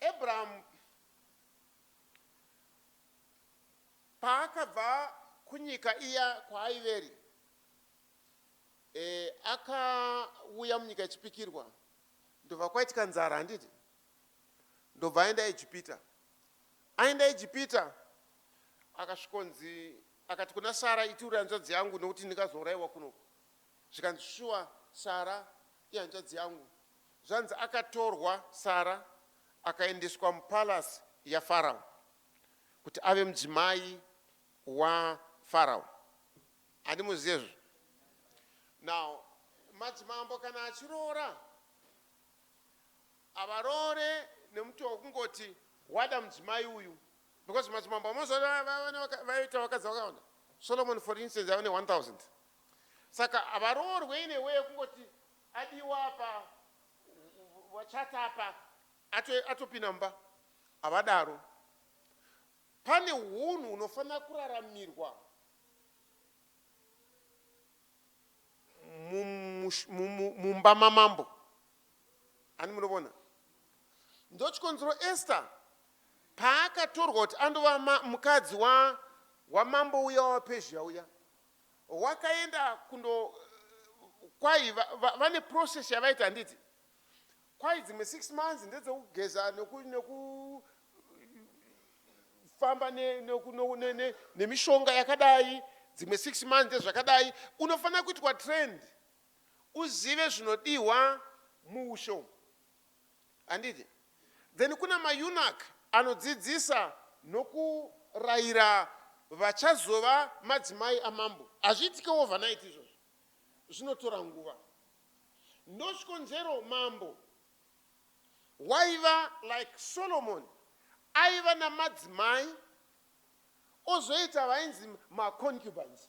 Abraham paakabva kunyika iya kwaaiveri, akauya munyika yechipikirwa, ndobva kwaitika nzara, handiti? Ndobva aenda Ijipita. Aenda Ijipita, akasvikonzi, akati kuna Sara, "Iti uri hanzvadzi yangu, nokuti ndingazourayiwa kunoku." Zvikanzi, "Shuwa, Sara ihanzvadzi yangu." Zvanzi akatorwa Sara, akaendeswa mupalasi yaFarao kuti ave mudzimai. waFarao. Handimuzive izvo. Now, madzimambo kana achiroora, havaroore nemutoo wekungoti wada mudzimai uyu, because madzimambo amozoona vaita vakadzi vakawanda. Solomon, for instance, ave ne1000. Saka havaroorwe ine way yekungoti adiwa apa, wachata apa, atopinda mumba. Havadaro. Pane hunhu hunofanira kuraramirwa mumba mamambo. Ani munovona? Ndochikonzero Esther paakatorwa kuti andova mukadzi wamambo uya waPezhia uya, wakaenda kundo kwai vane process yavaita, handiti? Kwai dzimwe 6 months ndedzekugeza nekufamba nemishonga yakadai, dzimwe 6 months ndezvakadai. Unofanira kuitwa trained uzive zvinodiwa muushe, handiti? Then kuna maeunuch anodzidzisa nokurayira vachazova madzimai amambo. Hazviitike overnight izvozvo, zvinotora nguva. Ndochikonzero mambo waiva like Solomon aiva namadzimai, ozoita vainzi maconcubines.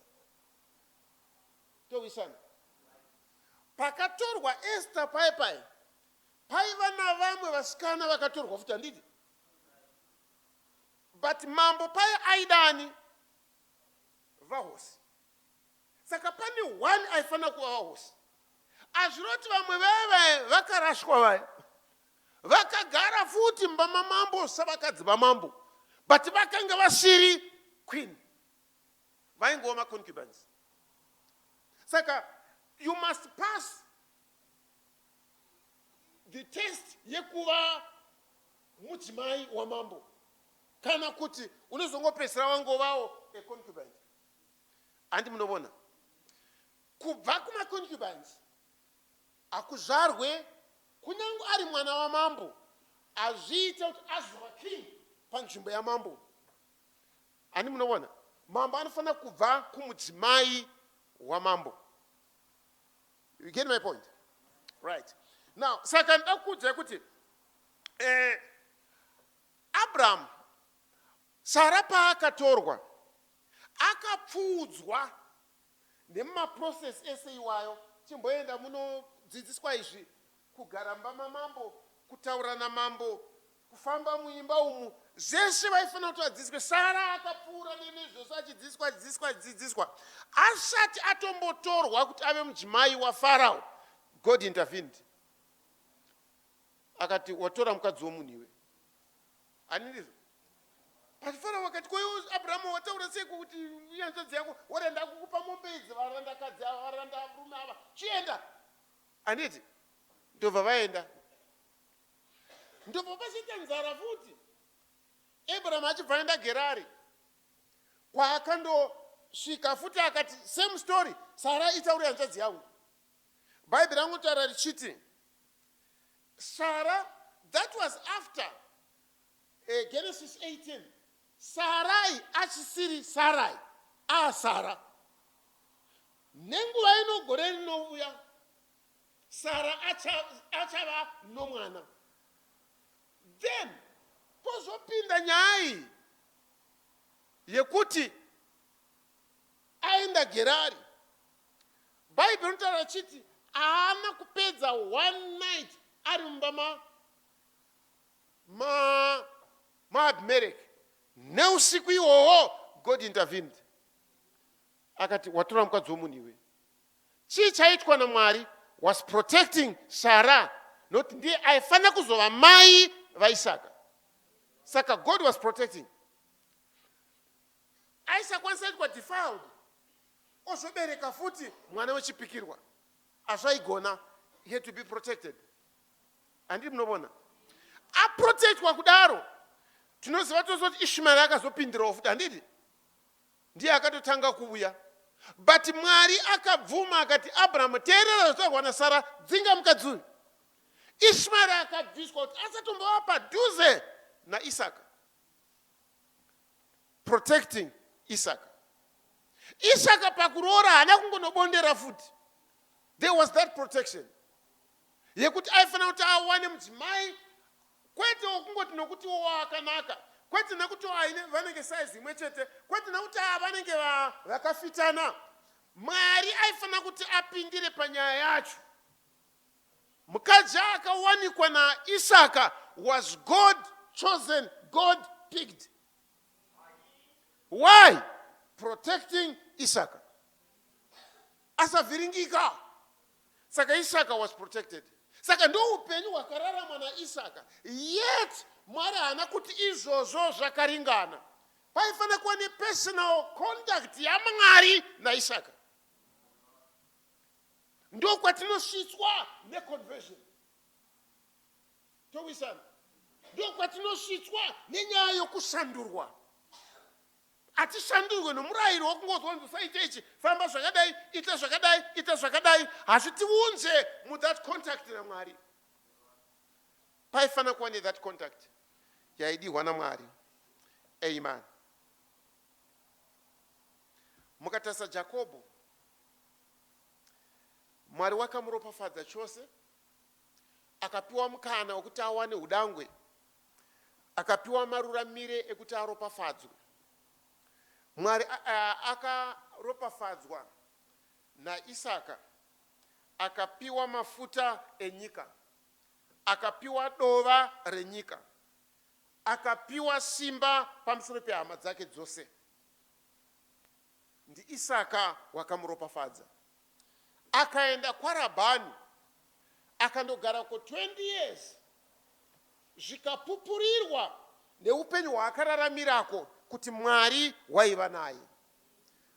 Towisana. Pakatorwa Esther pai pai paiva navamwe vasikana vakatorwa futi, handiti? But mambo pai aidani vahosi. Saka pane one aifanira kuva vahosi. Azviroti vamwe vaya vaya vakarashwa, vaya vakagara futi mumba mamambo savakadzi vamambo, but vakanga vasiri queen, vaingova maconcubines. Saka you must pass the test yekuva mudzimai wamambo, kana kuti unozongopedzisira wangovawo a concubine. Handi munovona, kubva kumaconcubines hakuzvarwe kunyange ari mwana wamambo azviite kuti azova king panzvimbo yamambo. Handi munovona, mambo anofanira kubva kumudzimai wamambo. You get my point? Right now, saka ndoda kukuudzai kuti Abraham, Sara paakatorwa, akapfuudzwa nemumaprocess ese iwayo. Chimboenda munodzidziswa izvi, kugara mumba mamambo, kutaura namambo, kufamba muimba umu, zveshe vaifanira kuti vadzidziswe. Sara akapfuura nenezvose achidzidziswa, achidzidziswa, achidzidziswa. Asati atombotorwa kuti ave mudzimai waFarao, God intervened, akati, "Watora mukadzi womunhu iwe." Hani ndizvo? But Farao akati, "Ko iwe Abrahamu, wataura sei kuti ihanzvadzi yako? Warenda kukupa mombe idzi, varandakadzi ava, varanda varume ava, chienda." Handiti ndobva vaenda? Ndobva pachiita nzara futi. Abrahamu achibva aenda Gerari, kwaakandosvika futi akati, same story, "Sara itauri hanzvadzi yangu." Bhaibheri rangotaura richiti Sara, that was after Genesis 18, Sarai achisiri Sarai, aSara. Nenguva ino gore rinouya Sara achava nomwana. Then pozopinda nyaya iyi yekuti aenda Gerari. Bhaibheri rinotaura richiti haana kupedza one night ari mumba maAbhimereki. Neusiku ihwohwo God intervened, akati, "Watora mukadzi womunhu iwe." Chii chaitwa naMwari was protecting Sara, nokuti ndiye aifanira kuzova mai vaIsaka. Saka God was protecting, aisakwanisa itwa defiled ozobereka futi mwana wechipikirwa. Azvaigona. He had to be protected. Handiri munovona aprotectwa kudaro? Tinoziva tose kuti Ishmaeri akazopindirawo futi, handiti? Ndiye akatotanga kuuya. But Mwari akabvuma, akati, "Abrahamu, teerera zvataurwa naSara, dzinga mukadzi uyu." Ishmaeri akabviswa kuti asatombova padhuze naIsaka, protecting Isaka. Isaka pakuroora haana kungonobondera futi. There was that protection yekuti aifanira kuti awane mudzimai, kwete wokungoti nokuti wowa akanaka, kwete nekuti aine vanenge saizi imwe chete, kwete nekuti ava vanenge vakafitana. Mwari aifanira kuti apindire panyaya yacho. Mukadzi akawanikwa naIsaka was God chosen, God picked. Why? Protecting Isaka asavhiringika. Saka Isaka was protected. Saka ndo upenyu hwakararama naIsaka. Yet Mwari haana kuti izvozvo zvakaringana. Paifanira kuva nepersonal contact yaMwari naIsaka. Ndokwatinosvitswa neconversion, towisana. Ndokwatinosvitswa nenyaya yokushandurwa. Hatishandurwe nomurayiro wokungonzwa kunzi usaite ichi, famba zvakadai, ita zvakadai, ita zvakadai. Hazvitiunze muthat contact naMwari. Paifanira kuva nethat contact yaidihwa naMwari. Amen. Mukatarisa Jakobho, Mwari wakamuropafadza chose, akapiwa mukana wekuti awane udangwe, akapiwa maruramire ekuti aropafadzwe. Mwari akaropafadzwa naIsaka, akapiwa mafuta enyika, akapiwa dova renyika, akapiwa simba pamusoro pehama dzake dzose. NdiIsaka wakamuropafadza. Akaenda kwaRabhani akandogara ko 20 years, zvikapupurirwa neupenyu hwaakararamirako kuti Mwari waiva naye.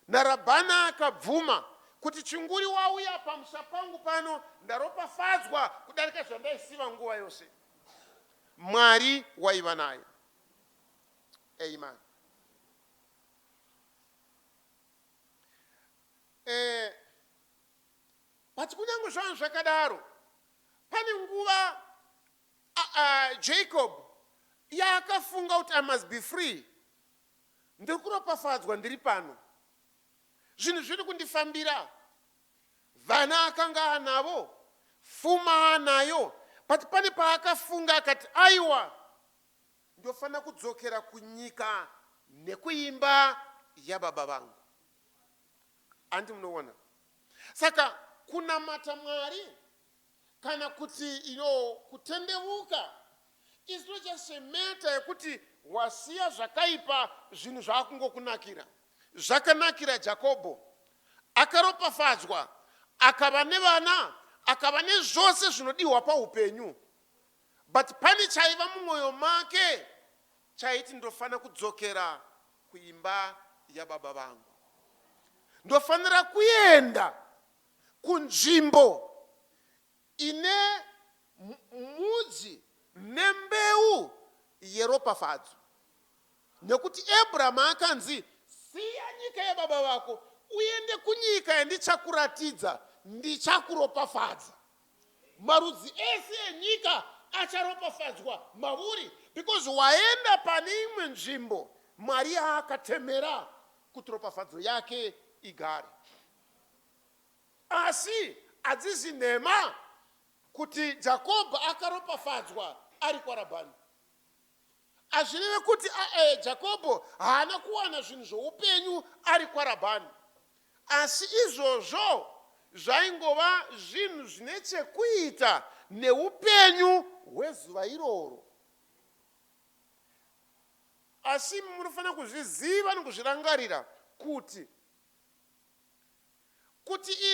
NaRabhani akabvuma kuti chinguri wauya pamusha pangu pano, ndaropafadzwa kudarika zvandaisiva nguva yose. Mwari waiva naye. Amen. But kunyange zvazvo zvakadaro, pane nguva Jacob yaakafunga kuti I must be free. Ndiri kuropafadzwa ndiri pano, zvinhu zviri kundifambira, vana akanga anavo, fuma anayo, but pane paakafunga akati aiwa, ndofanira kudzokera kunyika nekuimba yababa vangu. Handi munoona? Saka kunamata Mwari kana kuti ino kutendevuka is not just a matter yekuti wasiya zvakaipa, zvinhu zvaakungokunakira. Zvakanakira Jakobho, akaropafadzwa, akava nevana, akava nezvose zvinodiwa paupenyu, but pane chaiva mumwoyo make chaiti ndofanira kudzokera kuimba yababa vangu, ndofanira kuenda kunzvimbo ine mudzi nembeu yeropafadzo, nekuti Abrahamu akanzi siya nyika yababa vako uende kunyika yandichakuratidza, ndichakuropafadza, marudzi ese enyika acharopafadzwa mauri, because waenda pane imwe nzvimbo Mwari yaakatemera kuti ropafadzo yake igare. Asi hadzizi nhema kuti Jakobho akaropafadzwa ari kwaRabhani. Hazvireve kuti Jakobho haana kuwana zvinhu zvoupenyu ari kwaRabhani. Asi izvozvo zvaingova zvinhu zvine chekuita neupenyu hwezuva iroro. Asi munofanira kuzviziva nokuzvirangarira kuti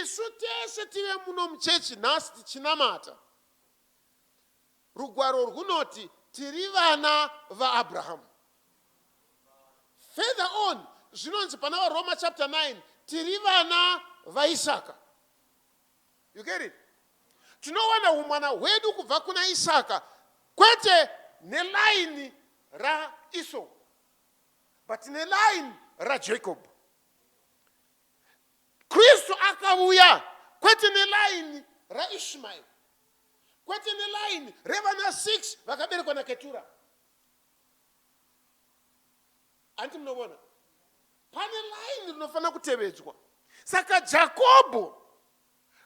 isu tese tive muno muchechi nhasi tichinamata, rugwaro rwunoti tiri vana vaAbrahamu. Further on zvinonzi pana vaRoma chapter 9 tiri vana vaIsaka. You get it? Tinowana umwana hwedu kubva kuna Isaka, kwete nelaini raEsau, but nelaini raJacob. Kristu akauya kwete nelaini raIshmael, kwete nelaini revana 6 vakaberekwa naKetura. Handiti munovona? Pane line rinofanira kutevedzwa. Saka Jakobho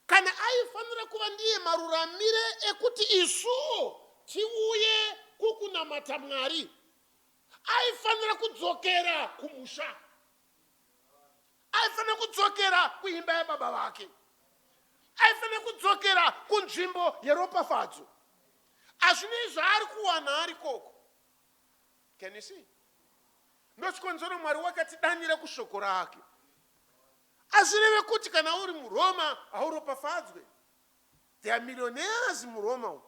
kana aifanira kuva ndiye maruramire ekuti isuwo tiuye kukunamata Mwari, aifanira kudzokera kumusha. Aifanira kudzokera kuimba yababa vake. Aifanira kudzokera kunzvimbo yeropafadzo. Hazvinei zvaari kuwana ari koko. Can you see? Ndochikonzero Mwari wakatidanira kushoko rake. Hazvireve kuti kana uri muRoma hauropafadzwe. There are millionaires muRoma umu.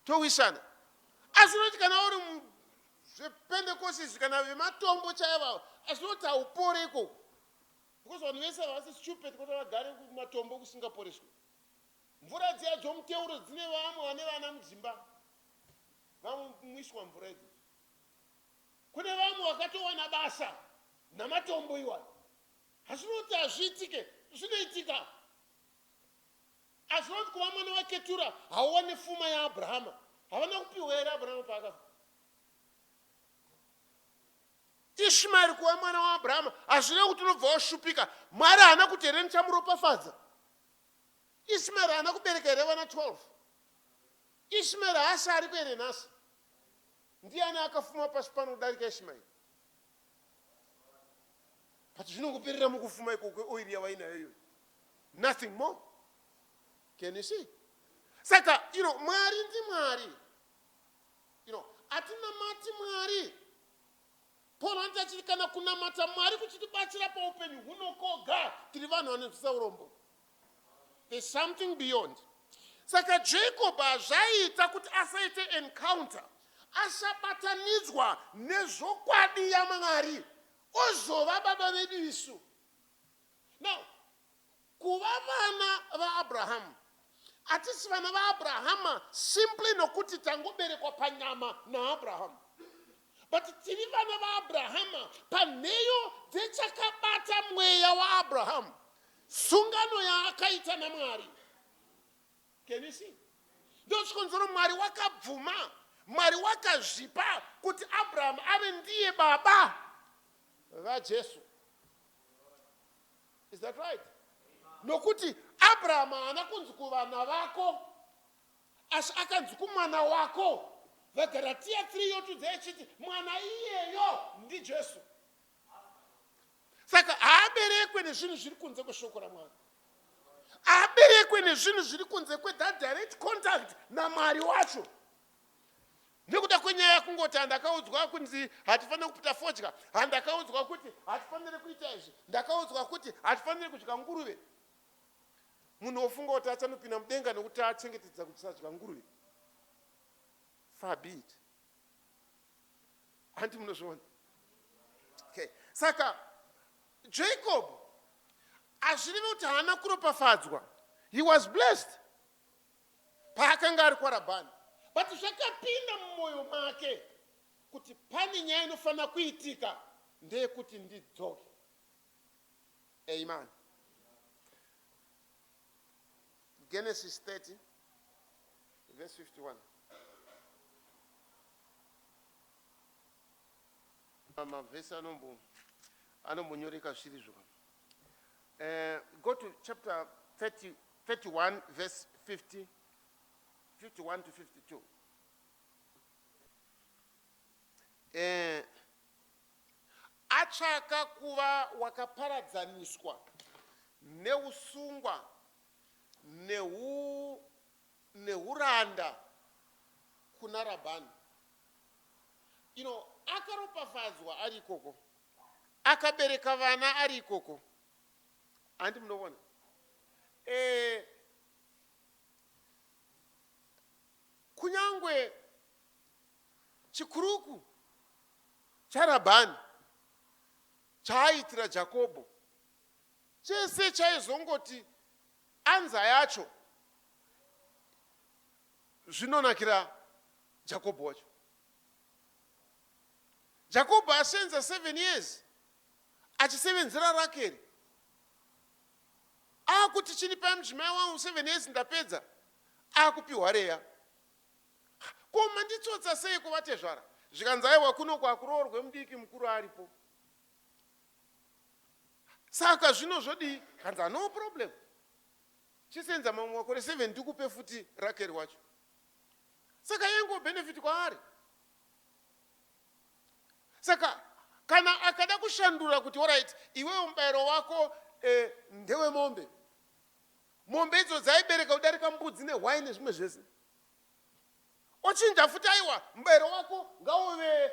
Towisana. Asi unoti kana uri zvepentekosti izvi kana vematombo chaivo ava, asi unoti haupore ikoko. Because vanhu vese havasi stupid kuti vagare kumatombo kusingaporeswe. Mvura dziya dzomuteuro dzine vamwe vane vana mudzimba vamwiswa mvura idzodzo. Kune vamwe vakatowana basa namatombo iwayo. Hazvinoti hazviitike, zvinoitika. Hazvinoti kuva mwana waKetura hauwane fuma yaAbrahama. Havana kupiwa here Abrahama paakafa? Ishmaeri kuva mwana waAbrahama hazvirevi kuti unobva washupika. Mwari haana kuti here ndichamuropafadza. Ishmaeri haana kubereka here vana 12? Ishmaeri haasi ariko here nhasi? Ndiani akafuma pasi pano kudarika Ishmaeri? But zvinongoperera mukufuma ikoko kweoiri yavainayo iyoyo. Nothing more. Can you see? Saka, you know, Mwari ndiMwari. You know, atinamati Mwari. Paul anoti achiti kana kunamata Mwari kuchitibatsira paupenyu huno koga, tiri vanhu vanonzwisa urombo. There's something beyond. Saka Jacob hazvaiita kuti asaite encounter, asabatanidzwa nezvokwadi yaMwari, ozova baba vedu isu. Now, kuva vana vaAbrahamu, hatisi vana vaAbrahama simply nokuti tangoberekwa panyama naAbrahamu. But tiri vana vaAbrahama panheyo dzechakabata mweya waAbrahamu, sungano yaakaita naMwari. Can you see? Ndochikonzero Mwari wakabvuma, Mwari wakazvipa kuti Abrahamu ave ndiye baba vaJesu. Is that right? Nokuti Abrahamu haana kunzi kuvana vako, asi akanzi kumwana wako. VaGaratiya 3 yotudza ichiti mwana iyeyo ndiJesu. Saka haaberekwe nezvinhu zviri kunze kweshoko raMwari. Haaberekwe nezvinhu zviri kunze kwethat direct contact naMwari wacho. Nekuda kwenyaya yakungoti handakaudzwa kunzi hatifanire kuputa fodya, handakaudzwa kuti hatifanire kuita izvi, ndakaudzwa kuti hatifanire kudya nguruve. Munhu wofunga kuti achanopinda mudenga nekuti achengetedza kusadya nguruve. Far be it. Hanti munozviona? Okay. Saka Jacob hazvirevi kuti haana kuropafadzwa. He was blessed paakanga ari kwaRabhani. But zvakapinda mumwoyo make kuti pane nyaya inofanira kuitika ndeyekuti ndidzoke. Amen. Genesis 30 verse 51. Mavhesi anombo anombonyoreka zvisiri izvo. Go to chapter 30, 31 verse 50, 51 to 52. Atsvaka kuva wakaparadzaniswa neusungwa nehu, nehuranda kuna Rabhani. You know, akaropafadzwa ari ikoko, akabereka vana ari ikoko. Handi munoona? Eh, kunyangwe chikuruku chaRabhani chaaitira Jakobho chese chaizongoti anza yacho zvinonakira Jakobho wacho. Jakobho asenza 7 years achisevenzera Rakeri. Akuti chinipai mudzimai wangu 7 years ndapedza. Akupiwa Reya. Ko manditsotsa seiko vatezvara? Zvikanzi aiwa kuno kwakuroorwe mudiki mukuru aripo. Saka zvino zvodii? Kanzi, no problem, chisenza mamwe makore 7, ndikupe futi Rakeri wacho. Saka yaingova benefit kwaari. Saka kana akada kushandura kuti, alright, iwewo mubayiro wako ndewemombe, mombe idzo dzaibereka kudarika mbudzi nehwai nezvimwe zvese. Ochinja futi, aiwa, mubayiro wako ngauve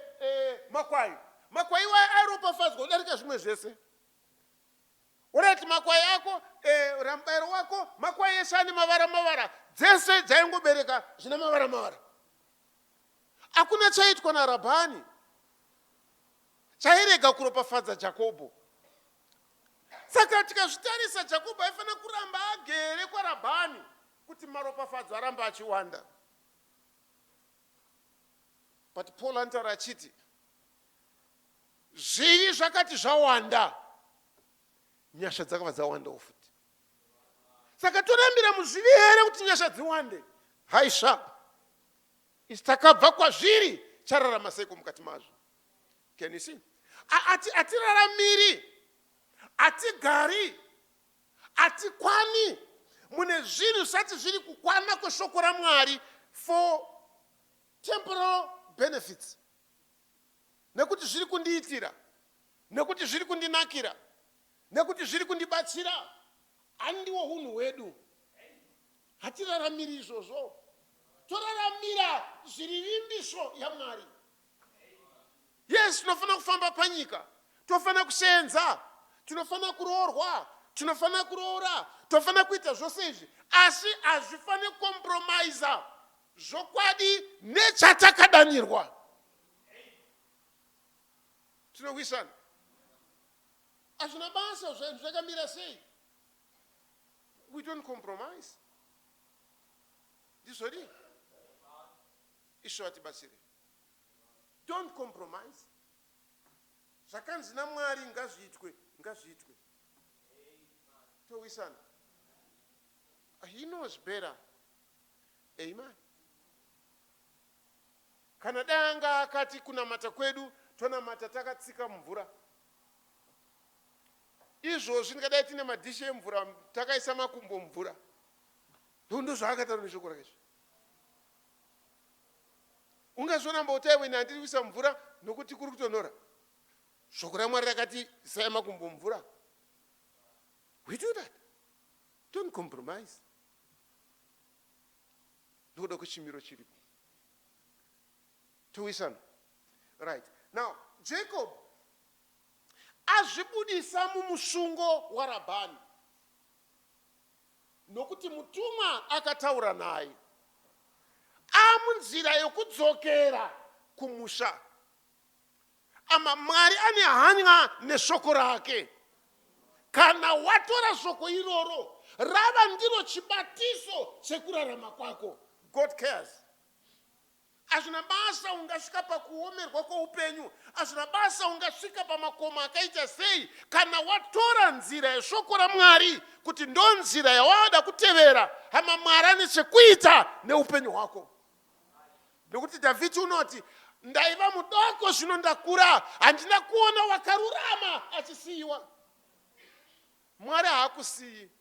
makwai. Makwai iwayo airopafadzwa kudarika zvimwe zvese. Alright, makwai ako, ramubayiro wako makwai ese ane mavara mavara. Dzese dzaingobereka zvine mavara mavara. Hakuna chaitwa naRabhani chairega kuropafadza Jakobho. Saka tikazvitarisa, Jakobho aifanira kuramba agere kwaRabhani kuti maropafadzo aramba achiwanda. But Paul anotaura achiti zvivi zvakati zvawanda, nyasha dzakabva dzawandawo futi. Saka torambira muzvivi here kuti nyasha dziwande? Haisva. Isi takabva kwazviri, chararama seiko mukati mazvo? Can you see? Atiraramiri, hatigari, hatikwani mune zvinhu zvisati zviri kukwana kweshoko raMwari for temporal benefits, nekuti zviri kundiitira, nekuti zviri kundinakira, nekuti zviri kundibatsira. Handiwo unhu hwedu. Hatiraramiri izvozvo. Toraramira zviri vimbiso yaMwari. Yes, tinofanira kufamba panyika, tofanira kusenza, tinofanira kuroorwa, tinofanira kuroora, tofanira kuita zvose izvi, asi hazvifaniri kukompromaisa zvokwadi nechatakadanirwa. Tinowisana. Hazvina basa zvinhu zvakamira sei, we don't compromise. Ndizvodi. Ishe vatibatsire. Don't compromise. Zvakanzi naMwari ngazviitwe, ngazviitwe. Towisana. He knows better. Amen. Kana dai anga akati kunamata kwedu tonamata takatsika mumvura izvozvi, ndingadai tine madhishi emvura, takaisa makumbo mumvura. Ndo zvaakataura neshoko rake. Izvi ungazoramba kuti, aiwe, handiri kuisa mvura nokuti kuri kutonhora. Shoko raMwari rakati isai makumbo mvura. We do that. Don't compromise nokuda kwechimiro chiripo. Towisana. Right now, Jacob azvibudisa mumusungo waRabhani nokuti mutumwa akataura naye. Amunzira yokudzokera kumusha. Ama Mwari ane hanya neshoko rake. Kana watora shoko iroro, rava ndiro chibatiso chekurarama kwako. God cares. Hazvina basa ungasvika pakuomerwa kwoupenyu, hazvina basa ungasvika pamakomo akaita sei, kana watora nzira yeshoko raMwari kuti ndo nzira yawada kutevera, hama, Mwari ane chekuita neupenyu hwako. Nokuti Dhavhidhi unoti, ndaiva mudoko, zvino ndakura, handina kuona wakarurama achisiyiwa. Mwari haakusiyi.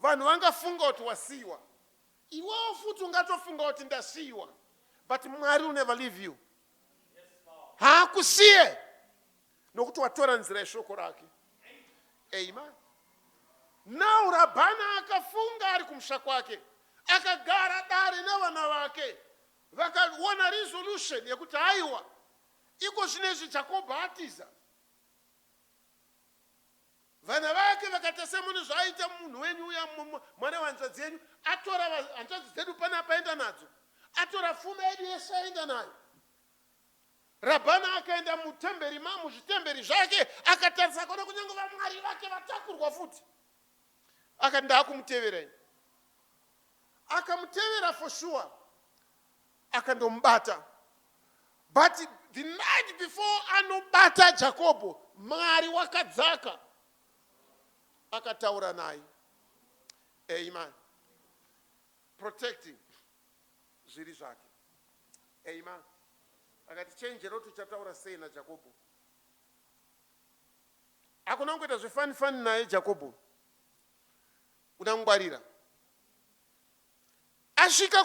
Vanhu vangafunga kuti wasiyiwa, iwewo futi ungatofunga kuti ndasiyiwa, but Mwari will never leave you. Haakusiye nokuti watora nzira yeshoko rake. Amen. Now Rabhani akafunga ari kumusha kwake, akagara dare nevana vake, vakaona resolution yekuti, aiwa, iko zvino izvi Jakobho atiza. Vana vake vakaita semunhu zvaaita munhu wenyu uya, mwana wehanzvadzi yenyu atora hanzvadzi dzedu panapa, aenda nadzo, atora pfuma yedu yese, aenda nayo. Rabhani akaenda mutemberi, muzvitemberi zvake, akatarisa, akaona kunyange vamwari vake vatakurwa futi. Akati, ndaakumutevera ini. Akamutevera for sure, akandomubata. But the night before anobata Jakobho, Mwari wakadzaka akataura naye. Amen. Protecting zviri zvake. Amen. Akati, chenjera kuti uchataura sei naJakobho. Hakuna kungoita zvefunny-funny naye Jakobho. Unangwarira. Asvika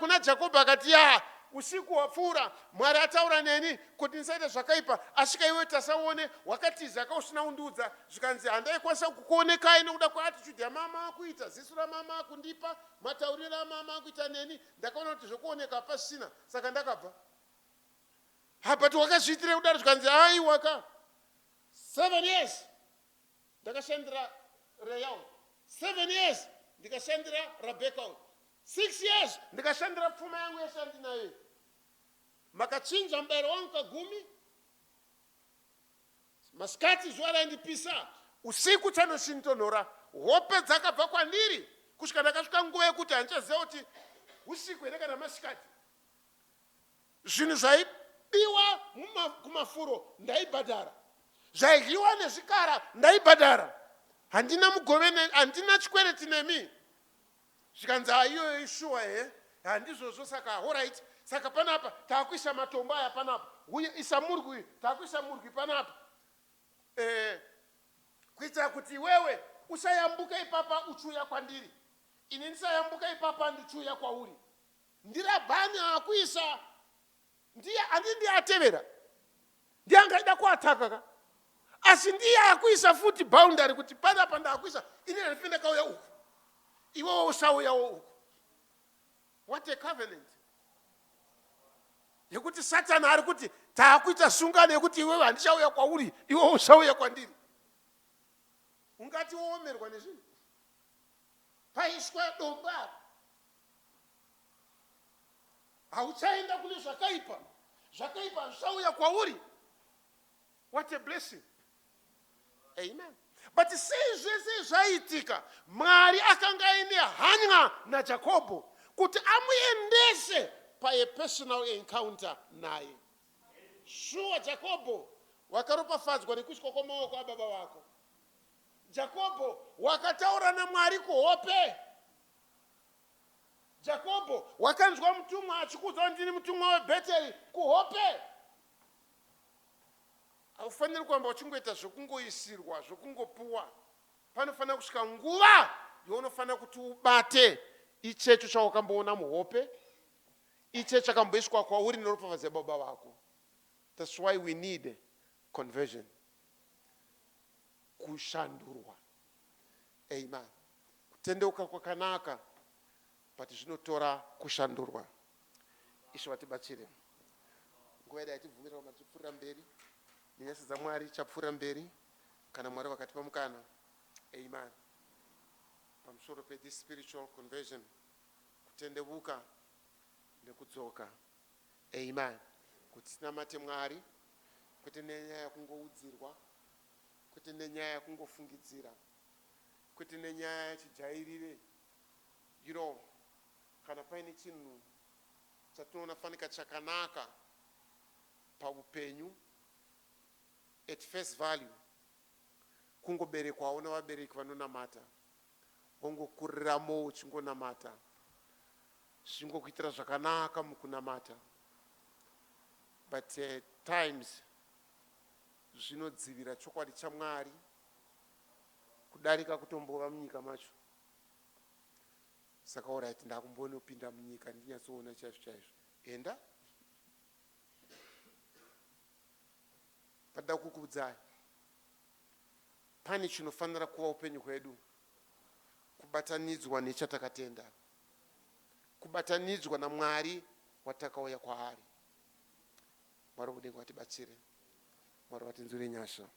kuna Jakobho akati, "Ya, usiku hwapfuura Mwari ataura neni kuti ndisaite zvakaipa. Asvika iwe tasaone, wakatiza ka usina undiudza." Zvikanzi, "Handaikwanisa kukuonekai nekuda kweattitude yamama kuita, ziso ramama kundipa, matauriro amama kuita neni. Ndakaona kuti zvokuoneka hapasisina, saka ndakabva." "Ha, but wakazviitire kudaro?" Zvikanzi, "Aiwa ka, 7 years ndakashandira Leah, 7 years ndikashandira Rabheka, 6 years ndikashandira pfuma yangu yese yandinayo. Makachinja mubayiro wangu kagumi. Masikati zuva raindipisa, usiku chanoshintonhora. Hope dzakabva kwandiri kusvika ndakasvika nguva yekuti handichaziva kuti usiku here kana masikati. Zvinhu zvaibiwa kumafuro ndaibhadhara, zvaidyiwa nezvikara ndaibhadhara. Handina mugove, handina chikwereti nemi." Zvikanzi, "Aiyoyo ishuwa he, handizvozvo. Saka alright, saka panapa taakuisa matombo aya panapa, uye isa murwi, taakuisa murwi panapa kuitira kuti iwewe usayambuka ipapa uchiuya kwandiri, ini ndisayambuka ipapa ndichiuya kwauri." NdiRabhani akuisa, ndiye handi ndiye atevera, ndiye angaida kuattacka ka, asi ndiye akuisa futi boundary kuti panapa ndaakuisa, ini handifi ndakauya uku, iwewe usauyawo uku. What a covenant yekuti Satani ari kuti taakuita sungano yekuti iwewe handichauya kwauri, iwewe usauya kwandiri. Ungati woomerwa nezvinhu, paiswa dombo apa, hauchaenda kune zvakaipa, zvakaipa hazvichauya kwauri. What a blessing! Amen. But sei zvese zvaitika? Mwari akanga aine hanya naJakobho kuti amuendese papersonal encounter naye. Shuwa, Jakobho wakaropafadzwa nekuiswa kwamaoko ababa vako. Jakobho wakataura naMwari kuhope. Jakobho wakanzwa mutumwa achikuudza kuti ndini mutumwa weBheteri kuhope. Haufaniri kuramba uchingoita zvokungoisirwa, zvokungopuwa. Panofanira kusvika nguva yaunofanira kuti ubate ichecho chawakamboona muhope, ichecho chakamboiswa kwauri neropafadzo yababa vako. That's why we need conversion, kushandurwa. Amen. Kutendeuka kwakanaka, but zvinotora kushandurwa. Ishe vatibatsire. Nguva yedu haitibvumira kuramba tichipfuurira mberi. Nenyasha dzaMwari tichapfuurira mberi kana Mwari vakatipa mukana. Amen. Pamusoro pethis spiritual conversion, kutendevuka nekudzoka. Amen. Kuti tinamate Mwari kwete nenyaya yekungoudzirwa, kwete nenyaya yekungofungidzira, kwete nenyaya yechijairire. Kana paine chinhu chatinoona fanika chakanaka paupenyu, at first value, kungoberekwawo navabereki vanonamata, wongokuriramo uchingonamata, zvichingokuitira zvakanaka mukunamata. But times zvinodzivira chokwadi chaMwari kudarika kutombova munyika macho. Saka alright, ndakumbonopinda munyika ndinyatsoona chaizvo chaizvo. Enda pada kukuudzai, pane chinofanira kuva upenyu hwedu, kubatanidzwa nechatakatenda, kubatanidzwa naMwari watakauya kwaari. Mwari wekudenga vatibatsire. Mwari vatinzwire nyasha.